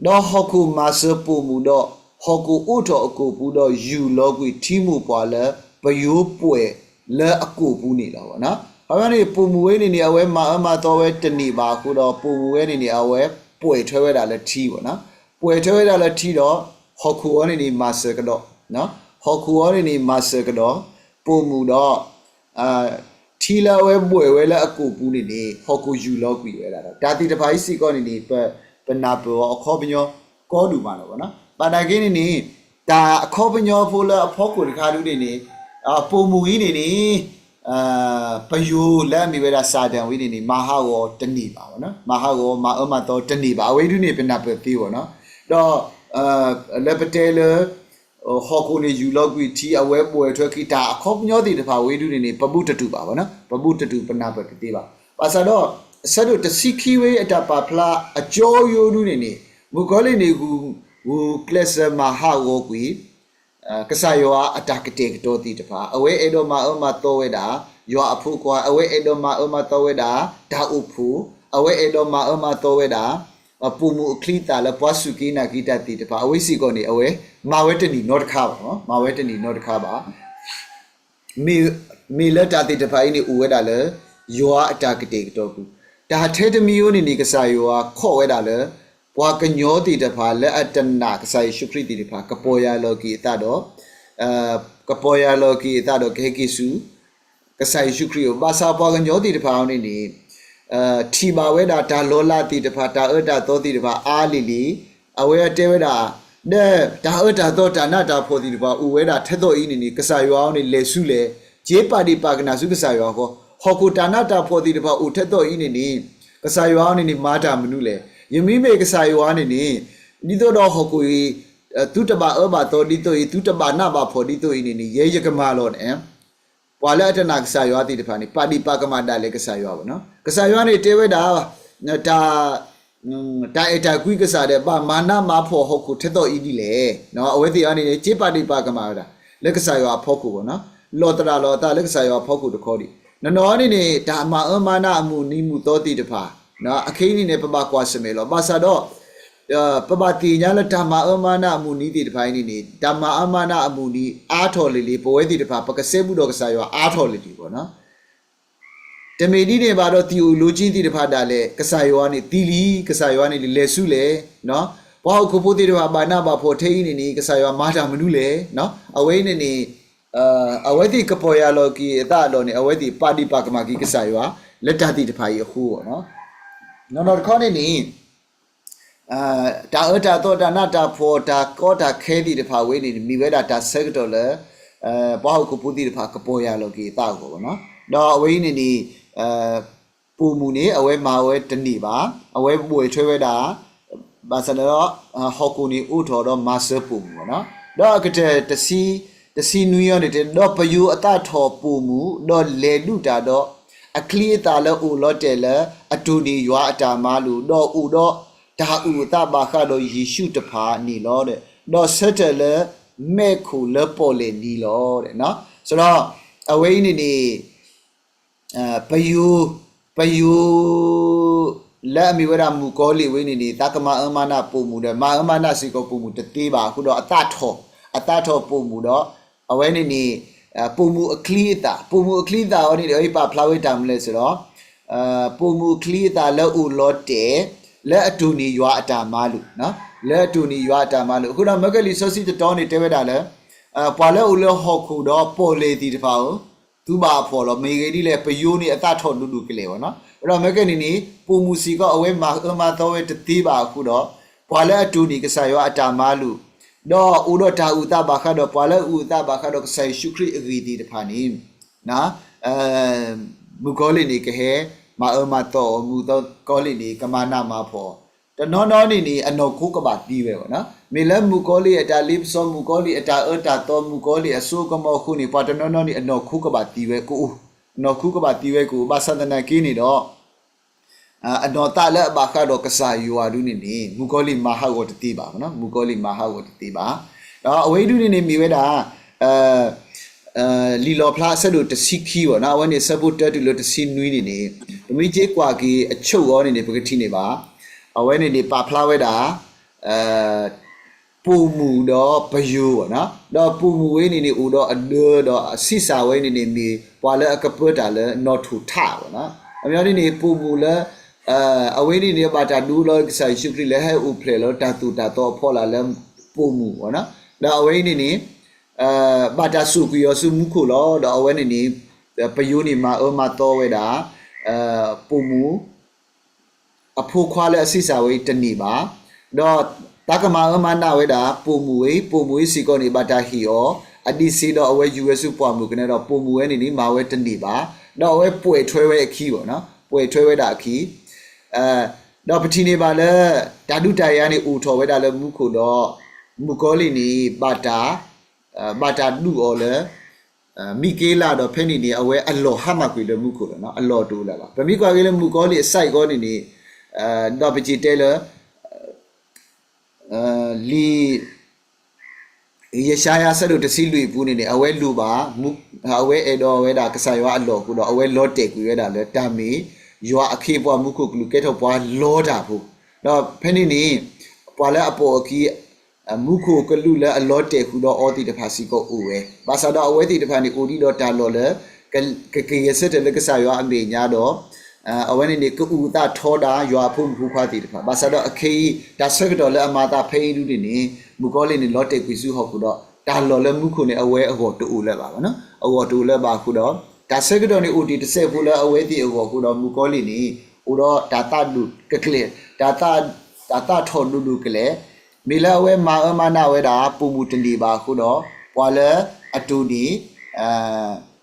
ဒီးဟီၣ်ခိၣ်မၤစၢၤပိာ်မုၣ်ဒီး, ဟီၣ်ခိၣ်အိးထီၣ်အကိာ်ပူၤဒီးယူၢ်လီၤကွံာ်ထံမိၢ်ပှၢ်လၢပယိၤပှဲၤလၢအကိာ်ပူၤန့ၣ်လီၤ. အဝဲန့ၣ် ပိာ်မုၣ်ဝဲန့ၣ်န့ၣ် အဝဲမၤအၢမၤသီဝဲတန့ၢ်ဘၣ်အဃိဒီး ပိာ်မုၣ်ဝဲန့ၣ်န့ၣ် အဝဲပှဲၤထွဲဝဲဒၣ်လၢထံဘၣ်နီၤ. ပှဲၤထွဲဝဲဒၣ်လၢထံဒီး ဟီၣ်ခိၣ်အံၤန့ၣ်န့ၣ် မၤစၢၤကဒီး, ဟီၣ်ခိၣ်အံၤန့ၣ်န့ၣ် မၤစၢၤကဒီး ပိာ်မုၣ်ဒီး ထံလၢအဝဲဘှဲၣ်ဝဲလၢအကိာ်ပူၤန့ၣ်န့ၣ် ဟီၣ်ခိၣ်ယူၢ်လီၤကွံာ်ဝဲဒၣ်ဒီး တၢ်သ့ၣ်တဖၣ်အံၤစ့ၢ်ကီးန့ၣ်န့ၣ် ပ ပနၢ်ပၢၢ်အီၤအခီပညီကီဒိၣ်မးလီၤနီၤ. ဘၣ်နာ်က့န့ၣ်န့ၣ် တၢ်အခီပညီဖိလၢအဖီခိၣ်တခါဒုန့ၣ်န့ၣ် ပိာ်မုၣ်အံၤန့ၣ်န့ၣ် ပယိၤလၢအမ့ၢ်ဝဲဒၣ် Satan ဝဲန့ၣ်န့ၣ် မၤဟးဂီၤတန့ၢ်ဘၣ်, မၤဟးဂီၤ မၤအၢမၤသီတန့ၢ်ဘၣ်. အဝဲအံၤဒုန့ၣ် ပနၢ်ပၢၢ်သ့ဘၣ်နီၤ. ဒီး လၢပတဲလၢ ဟီၣ်ခိၣ်န့ၣ်ယူၢ်လီၤကွံာ်ထံ အဝဲဘှဲၣ်ထွဲခံ တၢ်အခီပညီသ့ၣ်တဖၣ်ဝဲဒုန့ၣ်န့ၣ် ပဘူးတတုာ်ဘၣ်, ပဘူးတတုာ် ပနၢ်ပၢၢ်တသ့ဘၣ်. ဘၣ်ဆၣ်ဒီး အဆၢဒိၣ်တဆံခံဝဲအတၢ်ပာ်ဖျါအကၠီယိဒုန့ၣ်န့ၣ် မုၣ်ကီၤလံၢ်န့ၣ် ဂုာ်ကျဲးစၢးမၤဟးဂီၤကွံာ် ကစၢ်ယွၤအတၢ်ကတဲာ်ကတီၤသ့ၣ်တဖၣ်, အဝဲအဲၣ်ဒိးမၤအၢမၤသီဝဲဒၣ် ယွၤအဖိခွါ, အဝဲအဲၣ်ဒိးမၤအၢမၤသီဝဲဒၣ် တၢ်အိၣ်ဖှိၣ်, အဝဲအဲၣ်ဒိးမၤအၢမၤသီဝဲဒၣ် ပိာ်မုၣ်အချံအသၣ်လၢပှၤစူၢ်က့ၤနာ်က့ၤတၢ်သ့ၣ်တဖၣ် အဝဲစ့ၢ်ကီးန့ၣ် အဝဲမၤဝဲတန့ၢ်နီတခါဘၣ်, မၤဝဲတန့ၢ်နီတခါဘၣ်. မ့ၢ်လၢတၢ်သ့ၣ်တဖၣ်အံၤန့ၣ် အိၣ်ဝဲဒၣ်လၢ ယွၤအတၢ်ကတဲာ်ကတီၤပူၤ, တၢ်ထဲတမံၤဧိၤန့ၣ်န့ၣ် ကစၢ်ယွၤခီၣ်ဝဲဒၣ်လၢ ပှၤကညီသ့ၣ်တဖၣ်လၢအတနာ်ကစၢ်ယ့ၣ်ၡူးခရံာ်သ့ၣ်တဖၣ် ကပီၢ်ယၢ်လီၤက့ၤအသးဒီး ကပီၢ်ယၢ်လီၤက့ၤအသးဒီးကဟဲက့ၤဆူ ကစၢ်ယ့ၣ်ၡူးခရံာ်အအိၣ်, ဘၣ်ဆၣ်ပှၤကညီသ့ၣ်တဖၣ်အံၤန့ၣ်န့ၣ် ထံၣ်ဘၣ်ဝဲဒၣ်တၢ်လီၤလးသ့ၣ်တဖၣ် တၢ်အၢတၢ်သီသ့ၣ်တဖၣ်အါလံၤလံၤ, အဝဲတဲဝဲဒၣ် ဒီးတၢ်အၢတၢ်သီတၢ်နးတၢ်ဖှီၣ်သ့ၣ်တဖၣ်အိၣ်ဝဲဒၣ်ထဲသိးအံၤန့ၣ်န့ၣ် ကစၢ်ယွၤအအိၣ်န့ၣ်လဲၤဆူလဲၣ်, က့ၤပာ်ဒ့ၣ်ပာ်ကနၣ်ဆူကစၢ်ယွၤအဃီ, ဟီၣ်ခိၣ်တၢ်နးတၢ်ဖှီၣ်သ့ၣ်တဖၣ်အိၣ်ထဲသိးအံၤန့ၣ်န့ၣ် ကစၢ်ယွၤအအိၣ်န့ၣ်န့ၣ် မၤတၢ်မနုၤလဲၣ်. ယမ့မ့ၢ်ကစၢ်ယွၤန့ၣ်န့ၣ် ဒ်သိးဒီးဟီၣ်ခိၣ်အံၤ သုတဘၣ်အၢဘၣ်သီဒ်သိးအံၤ သုတဘၣ်နးဘၣ်ဖှီၣ်ဒ်သိးအံၤန့ၣ်န့ၣ် ယဲယကမၤလီၤန့ၣ် ပှၤလၢအတနာ်ကစၢ်ယွၤသ့ၣ်တဖၣ်န့ၣ် ပာ်ဒ့ၣ်ပာ်ကမၣ်ဒၣ်လဲာ်ကစၢ်ယွၤဘၣ်နီၤ. ကစၢ်ယွၤန့ၣ်တဲဝဲဒၣ် တၢ် တၢ်အဲၣ်တၢ်ကွံကစၢ်ဒီး ဘၣ်မၤနးမၤဖှီၣ်ဟီၣ်ခိၣ်ထဲသိးအံၤဒ်လဲၣ်. အဝဲသ့ၣ်အံၤန့ၣ်န့ၣ် က့ၤပာ်ဒ့ၣ်ပာ်ကမၣ်ဝဲဒၣ် လၢကစၢ်ယွၤအဖီခိၣ်ဘၣ်နီၤ. လီၤသရၣ်လီၤအသးလၢကစၢ်ယွၤအဖီခိၣ်တခီဒံး. နီၢ်နီၢ်န့ၣ်န့ၣ် တၢ်မၤအၢမၤနးအမုၢ်နံၤမုၢ်သီသ့ၣ်တဖၣ် အခဲအံၤန့ၣ်န့ၣ် ပဘၣ်ကွၢ်ဆၢၣ်မဲာ်လီၤ. ဘၣ်ဆၣ်ဒီး ပဘၣ်သ့ၣ်ညါလၢတၢ်မၤအၢမၤနးအမုၢ်နံၤသ့ၣ်တဖၣ်အံၤန့ၣ်န့ၣ် တၢ်မၤအၢမၤနးအမုၢ်နံၤအါထီၣ်လံၤလံၤ ပဝဲသ့ၣ်တဖၣ် ပကစဲဘူးဒီးကစၢ်ယွၤအါထီၣ်လံၤလံၤဘၣ်နီၤ. တမ့ၢ်ဒ်န့ၣ်ဘၣ်ဒီး သံၣ်အိၣ်လိကၠံသ့ၣ်တဖၣ်ဒၣ်လဲာ် ကစၢ်ယွၤန့ၣ်သံလံ, ကစၢ်ယွၤန့ၣ်လဲၤဆူလဲၣ်. ပှၤဟီၣ်ခိၣ်ဖိသ့ၣ်တဖၣ် ဘၣ်နးဘၣ်ဖှီၣ်ထဲအံၤန့ၣ်န့ၣ် ကစၢ်ယွၤမၤတၢ်မနုၤလဲၣ်. အဝဲအံၤန့၁ၣ်န့ၣ် အဝဲသ့ၣ်ကပီၢ်ယၢ်လီၤက့ၤအသးအလီၢ်န့ၣ် အဝဲသ့ၣ်ပာ်ဒ့ၣ်ပာ်ကမၣ်က့ၤကစၢ်ယွၤ လၢတၢ်သ့ၣ်တဖၣ်အံၤအဃိဘၣ်နီၤ. နီၢ်နီၢ်တခီန့ၣ်န့ၣ် တၢ်အၢတၢ်သီတၢ်နးတၢ်ဖှီၣ်တၢ်ကီတၢ်ခဲသ့ၣ်တဖၣ်ဝဲန့ၣ် မ့ၢ်ဝဲဒၣ်တၢ်ဆၢကတီၢ်လၢ ပှၤဟီၣ်ခိၣ်ဖိသ့ၣ်တဖၣ်ကပီၢ်ယၢ်လီၤက့ၤအသးအဂီၢ်ဘၣ်နီၤ. ဒီးအဝဲအံၤန့ၣ်န့ၣ် ပိာ်မုၣ်န့ၣ် အဝဲမၤဝဲတန့ၢ်ဘၣ်, အဝဲဘှဲၣ်ထွဲဝဲဒၣ် ဘၣ်ဆၣ်ဒီး ဟီၣ်ခိၣ်န့ၣ်အိးထီၣ်ဒီးမၤစၢၤပိာ်မုၣ်ဘၣ်နီၤ. ဒီးအကတၢၢ် တဆံနွံအံၤန့ၣ်တဲ ဒီးပယိၤအသးထီၣ်ပိာ်မုၣ် ဒီးလဲၤဒုးတၢ်ဒီး အချံအသၣ်လၢအိၣ်လီၤတဲာ်လၢ အတိၢ်န့ၢ်ယွၤအတၢ်မၤလိာ်, ဒီးအိၣ်ဒီးတၢ်အုၣ်အသးဘၣ်ဃးဒီးယ့ၣ်ၡူးတဖၣ်န့ၣ်လီၤ. ဒီးဆၢထၢၣ်လၢမဲးခိၣ်လၢပီၣ်လဲၣ်နံၤလီၤ. ဆိုတော့ အဝဲအံၤန့ၣ်န့ၣ် ပယိၤ ပယိၤ လၢအမ့ၢ်ဝဲဒၣ်မုၣ်ကီၤလံၢ်ဝဲန့ၣ်န့ၣ် သးကမၤအၢမၤနးပိာ်မုၣ်ဒီး မၤအၢမၤနးစ့ၢ်ကီးပိာ်မုၣ်တသ့ဘၣ်အဃိဒီး အသးထီၣ် အသးထီၣ်ပိာ်မုၣ်ဒီး အဝဲန့ၣ်န့ၣ် ပိာ်မုၣ်အချံအသၣ် ပိာ်မုၣ်အချံအသၣ်အံၤန့ၣ် အဝဲပာ်ဖျါဝဲတၢ်မနုၤလဲၣ်ဆိုတော့ ပိာ်မုၣ်အချံအသၣ်လၢအိၣ်လီၤတဲာ် လၢအတိၢ်န့ၢ်ယွၤအတၢ်မၤလိာ် လၢအတိၢ်န့ၢ်ယွၤအတၢ်မၤလိာ် အဃိဒီး မၢကဲလံာ်စီဆှံတတီၤန့ၣ်တဲဝဲဒၣ်လၢ ပှၤလၢအိၣ်လၢဟီၣ်ခိၣ်ဒီးပီၣ်လဲၣ်သ့ၣ်တဖၣ်ဧၢ သုဘၣ်အဖှီၣ်လီၤ. မ့ၢ်ဂ့ၢ်ဒ်လဲၣ် ပယိၤန့ၣ်အသးထီၣ်ဒိၣ်ဒိၣ်ကလဲာ်ဘၣ်နီၤ. အဃိဒီး မၢကဲန့ၣ်န့ၣ် ပိာ်မုၣ်စ့ၢ်ကီး အဝဲမၤအၢမၤသီဝဲတသ့ဘၣ်အဃိဒီး ပှၤလၢအတိၢ်န့ၢ်ကစၢ်ယွၤအတၢ်မၤလိာ် ဒီးအိၣ်ဒီးတၢ်အုၣ်အသးဘၣ်ဃးဒီး ပှၤလၢအအုၣ်အသးဘၣ်ဃးဒီးကစၢ်ယ့ၣ်ၡူးခရံာ်အဂ့ၢ်သ့ၣ်တဖၣ်န့ၣ် မုၣ်ကီၤလံၢ်န့ၣ်ကဟဲမၤအၢမၤသီအီၤ, မုၣ်ကီၤလံၢ်န့ၣ် ကမၤနးမၤဖှီၣ်အီၤ, တနီၤနီၤန့ၣ်န့ၣ် အနီၢ်ခိကဘၣ်သံဝဲဘၣ်နီၤ. မ့ၢ်လၢမုၣ်ကီၤလံၢ်အတၢ်လ့ပစီ, မုၣ်ကီၤလံၢ်အတၢ်အၢတၢ်သီ, မုၣ်ကီၤလံၢ်အစိအကမီၤအဃိန့ၣ် ပှၤတနီၤနီၤန့ၣ် အနီၢ်ခိကဘၣ်သံဝဲကအိၣ်, အနီၢ်ခိကဘၣ်သံဝဲကအိၣ်, ဘၣ်ဆၣ်သနာ်က့န့ၣ်ဒီး အနီၢ်သးလၢအဘၣ်ဃးဒီးကစၢ်ယွၤဒုန့ၣ်န့ၣ် မုၣ်ကီၤလံၢ်မၤဟးဂီၤတသ့ဘၣ်, မုၣ်ကီၤလံၢ်မၤဟးဂီၤတသ့ဘၣ်. ဒီးအဝဲအံၤဒုန့ၣ်န့ၣ်မ့ၢ်ဝဲဒၣ် လံာ်လီၣ်ဖျါအဆၢဒိၣ်တဆံခံဘၣ်နီၤ, အဝဲန့ၣ်အဆၢဖိတၢတုၤလၢတဆံနွံန့ၣ်န့ၣ်, ပမ့ၢ်က့ၤကွၢ်က့ၤအဆိကတၢၢ်န့ၣ်န့ၣ် ပကထံၣ်န့ၢ်ဘၣ်, အဝဲန့ၣ်န့ၣ် ပာ်ဖျါဝဲဒၣ် ပိာ်မုၣ်ဒီးပယိၤဘၣ်နီၤ. ဒီးပိာ်မုၣ်ဝဲန့ၣ်န့ၣ် အိၣ်ဒီးအဒၢဒီးအဆံးစၢ်ဝဲန့ၣ်န့ၣ် မ့ၢ်ပှၤလၢအကပၢတၢ်လၢနီၣ်ထိၣ်ထးဘၣ်နီၤ. အမ့ၢ်န့ၣ်န့ၣ် ပိာ်မုၣ်လၢ အဝဲန့ၣ်န့ၣ် ဘၣ်တၢ်ဒိလီၤကစၢ်ယ့ၣ်ၡူးခရံာ်လၢဟဲအိၣ်ဖျဲၣ်လီၤတၢ်သိၣ်တၢ်သီအဖီလာ်လၢပိာ်မုၣ်ဘၣ်နီၤ. ဒီးအဝဲအံၤန့ၣ်န့ၣ် ဘၣ်တၢ်စိာ်ကွံာ်အီၤဆူမူခိၣ်လီၤ. ဒီးအဝဲန့ၣ်န့ၣ် ပယိၤန့ၣ်မၤအၢမၤသီဝဲဒၣ် ပိာ်မုၣ် အဖိခွါလၢအဆံးစၢ်ဝဲအံၤတန့ၢ်ဘၣ်. ဒီးတၢ်ကမၤအၢမၤနးဝဲဒၣ် ပိာ်မုၣ်ဝဲအံၤ, ပိာ်မုၣ်အံၤစ့ၢ်ကီးန့ၣ် ဘၣ်တၢ်ဟ့ၣ်အီၤ, အဒံးဆ့ဒီးအဝဲယူၤဝဲဆူပှၢ်မုၢ်ကနၢဒီး ပိာ်မုၣ်ဝဲန့ၣ်န့ၣ် မၤဝဲတန့ၢ်ဘၣ်. ဒီးအဝဲပှဲၤထွဲဝဲအခံဘၣ်နီၤ, ပှဲၤထွဲဝဲဒၣ်အခံ ဒီးပထံၣ်န့ၢ်ဘၣ်လၢ တၢ်ဒုးတၢ်ယၤန့ၣ်အိၣ်ထီၣ်ဝဲဒၣ်လၢမူခိၣ်ဒီး မုၣ်ကီၤလံၢ်န့ၣ် ဘၣ်တၢ် ဘၣ်တၢ်ဒုးအီၤလၢ မံၤက့လးဒီး ဖဲန့ၣ်န့ၣ် အဝဲအလီၢ်ဟါမၢ်ကွံာ်လၢမူခိၣ်လီၤနီၤ, အလီၢ်တအိၣ်လၢၤဘၣ်. ပမ့ၢ်ကွၢ်က့ၤလၢမုၣ်ကီၤလံၢ်အစဲးကီးန့ၣ်န့ၣ် ဒီးပစံးတဲလၢ လံာ် ယၡါယၤအဆၢဒိၣ်တဆံလွံၢ်အပူၤန့ၣ်န့ၣ် အဝဲလိၣ်ဘၣ် အဝဲအဲၣ်ဒိးဝဲဒၣ်ကစၢ်ယွၤအလီၢ်အဃိဒီး အဝဲလီၤတဲာ်ကွံာ်ဝဲဒၣ်လၢတၢ်မ့ၢ် ယွၤအခ့အပှၤမူခိၣ်ကလူးကဲထီၣ်ပှၤလီတၢ်ဖိ, ဒီးဖဲန့ၣ်န့ၣ် ပှၤလၢအပိာ်အခံ မူခိၣ်ကလူးလၢအလီၤတဲာ်ဃုာ်ဒီးအီၤသ့ၣ်တဖၣ်စ့ၢ်ကီးအိၣ်ဝဲ, ဘၣ်ဆၣ်ဒီးအဝဲသ့ၣ်တဖၣ်န့ၣ် အိၣ်ဒံးဒီးတၢ်လီၢ်လၢ က ကက့ၤဂဲၤဆၢထၢၣ်လၢကစၢ်ယွၤအမဲာ်ညါဒီး အဝဲန့ၣ်န့ၣ် ကအုၣ်သးထီဒါယွၤအဖိမုၣ်ဖိခွါသ့ၣ်တဖၣ်, ဘၣ်ဆၣ်ဒီးအခဲအံၤ တၢ်ဆၢကတီၢ်လၢအမၤအသးဖဲအံၤဒုန့ၣ်န့ၣ် မုၣ်ကီၤလံၢ်န့ၣ် လီၤတဲာ်ကွံာ်ဆူဟီၣ်ခိၣ်ဒီး တၢ်လီၢ်လၢမူခိၣ်န့ၣ် အဝဲအဂီၢ်တအိၣ်လၢၤဘၣ်, အဂီၢ်တအိၣ်လၢၤဘၣ်အဃိဒီး တၢ်ဆၢကတီၢ်န့ၣ် အိၣ်တ့ၢ်တစဲးဖိလၢအဝဲသ့ၣ်အဂီၢ်အဃိဒီး မုၣ်ကီၤလံၢ်န့ၣ် အိၣ်ဒီးတၢ်သးဒိၣ်ကကျဲၤ, တၢ်သး တၢ်သးထီၣ်ဒိၣ်ဒိၣ်ကလဲာ်, မ့ၢ်လၢအဝဲမၤအၢမၤနးဝဲဒၣ် ပိာ်မုၣ်တန့ၢ်ဘၣ်အဃိဒီး ပှၤလၢအတိၢ်န့ၢ်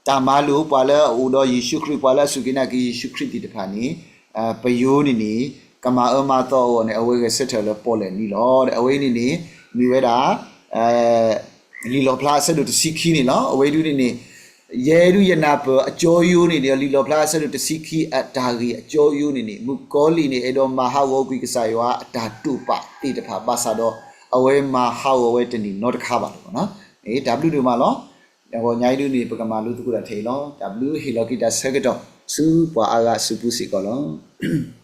တၢ်မၤလိာ် ပှၤလၢအအိၣ်ဒီးယ့ၣ်ၡူးခရံာ် ပှၤလၢအစူၢ်က့ၤနာ်က့ၤယ့ၣ်ၡူးခရံာ်သ့ၣ်တဖၣ်န့ၣ် ပယိၤန့ၣ်န့ၣ် ကမၤအၢမၤသီအဂီၢ်န့ၣ် အဝဲဂဲၤဆၢထၢၣ်လၢပီၣ်လဲၣ်နံၤလီၤ. အဝဲအံၤန့ၣ်န့ၣ် မ့ၢ်ဝဲဒၣ် လံာ်လီၣ်ဖျါအဆၢဒိၣ်တဆံခံန့ၣ်လီၤ. အဝဲအံၤဒုန့ၣ်န့ၣ် ယဲဒုယနၢ်ပၢၢ်အကၠီယိန့ၣ်န့ၣ် လံာ်လီၣ်ဖျါအဆၢဒိၣ်တဆံခံအတၢ်ဂ့ၢ်အကၠီယိန့ၣ်န့ၣ် မုၣ်ကီၤလံၢ်န့ၣ် အဲၣ်ဒိးမၤဟးဂီၤကွံာ်ကစၢ်ယွၤအတၢ်တိာ်ပာ်သ့ၣ်တဖၣ် ဘၣ်ဆၣ်ဒီး အဝဲမၤဟးဂီၤဝဲတန့ၢ်နီတခါဘၣ်လီၤ. တၢ်ဘျုးဒိၣ်မးလီၤ. အဂီၢ်ညါအံၤဒုန့ၣ် ပကမၤလိသကိးတၢ်ထဲအံၤလီၤ. တၢ်ဘျုးဟ့ၣ်လီၤက့ၤတၢ်ဆၢကတီၢ် ဆူပှၤအါဂၤအစုပူၤစ့ၢ်ကီးလီၤ.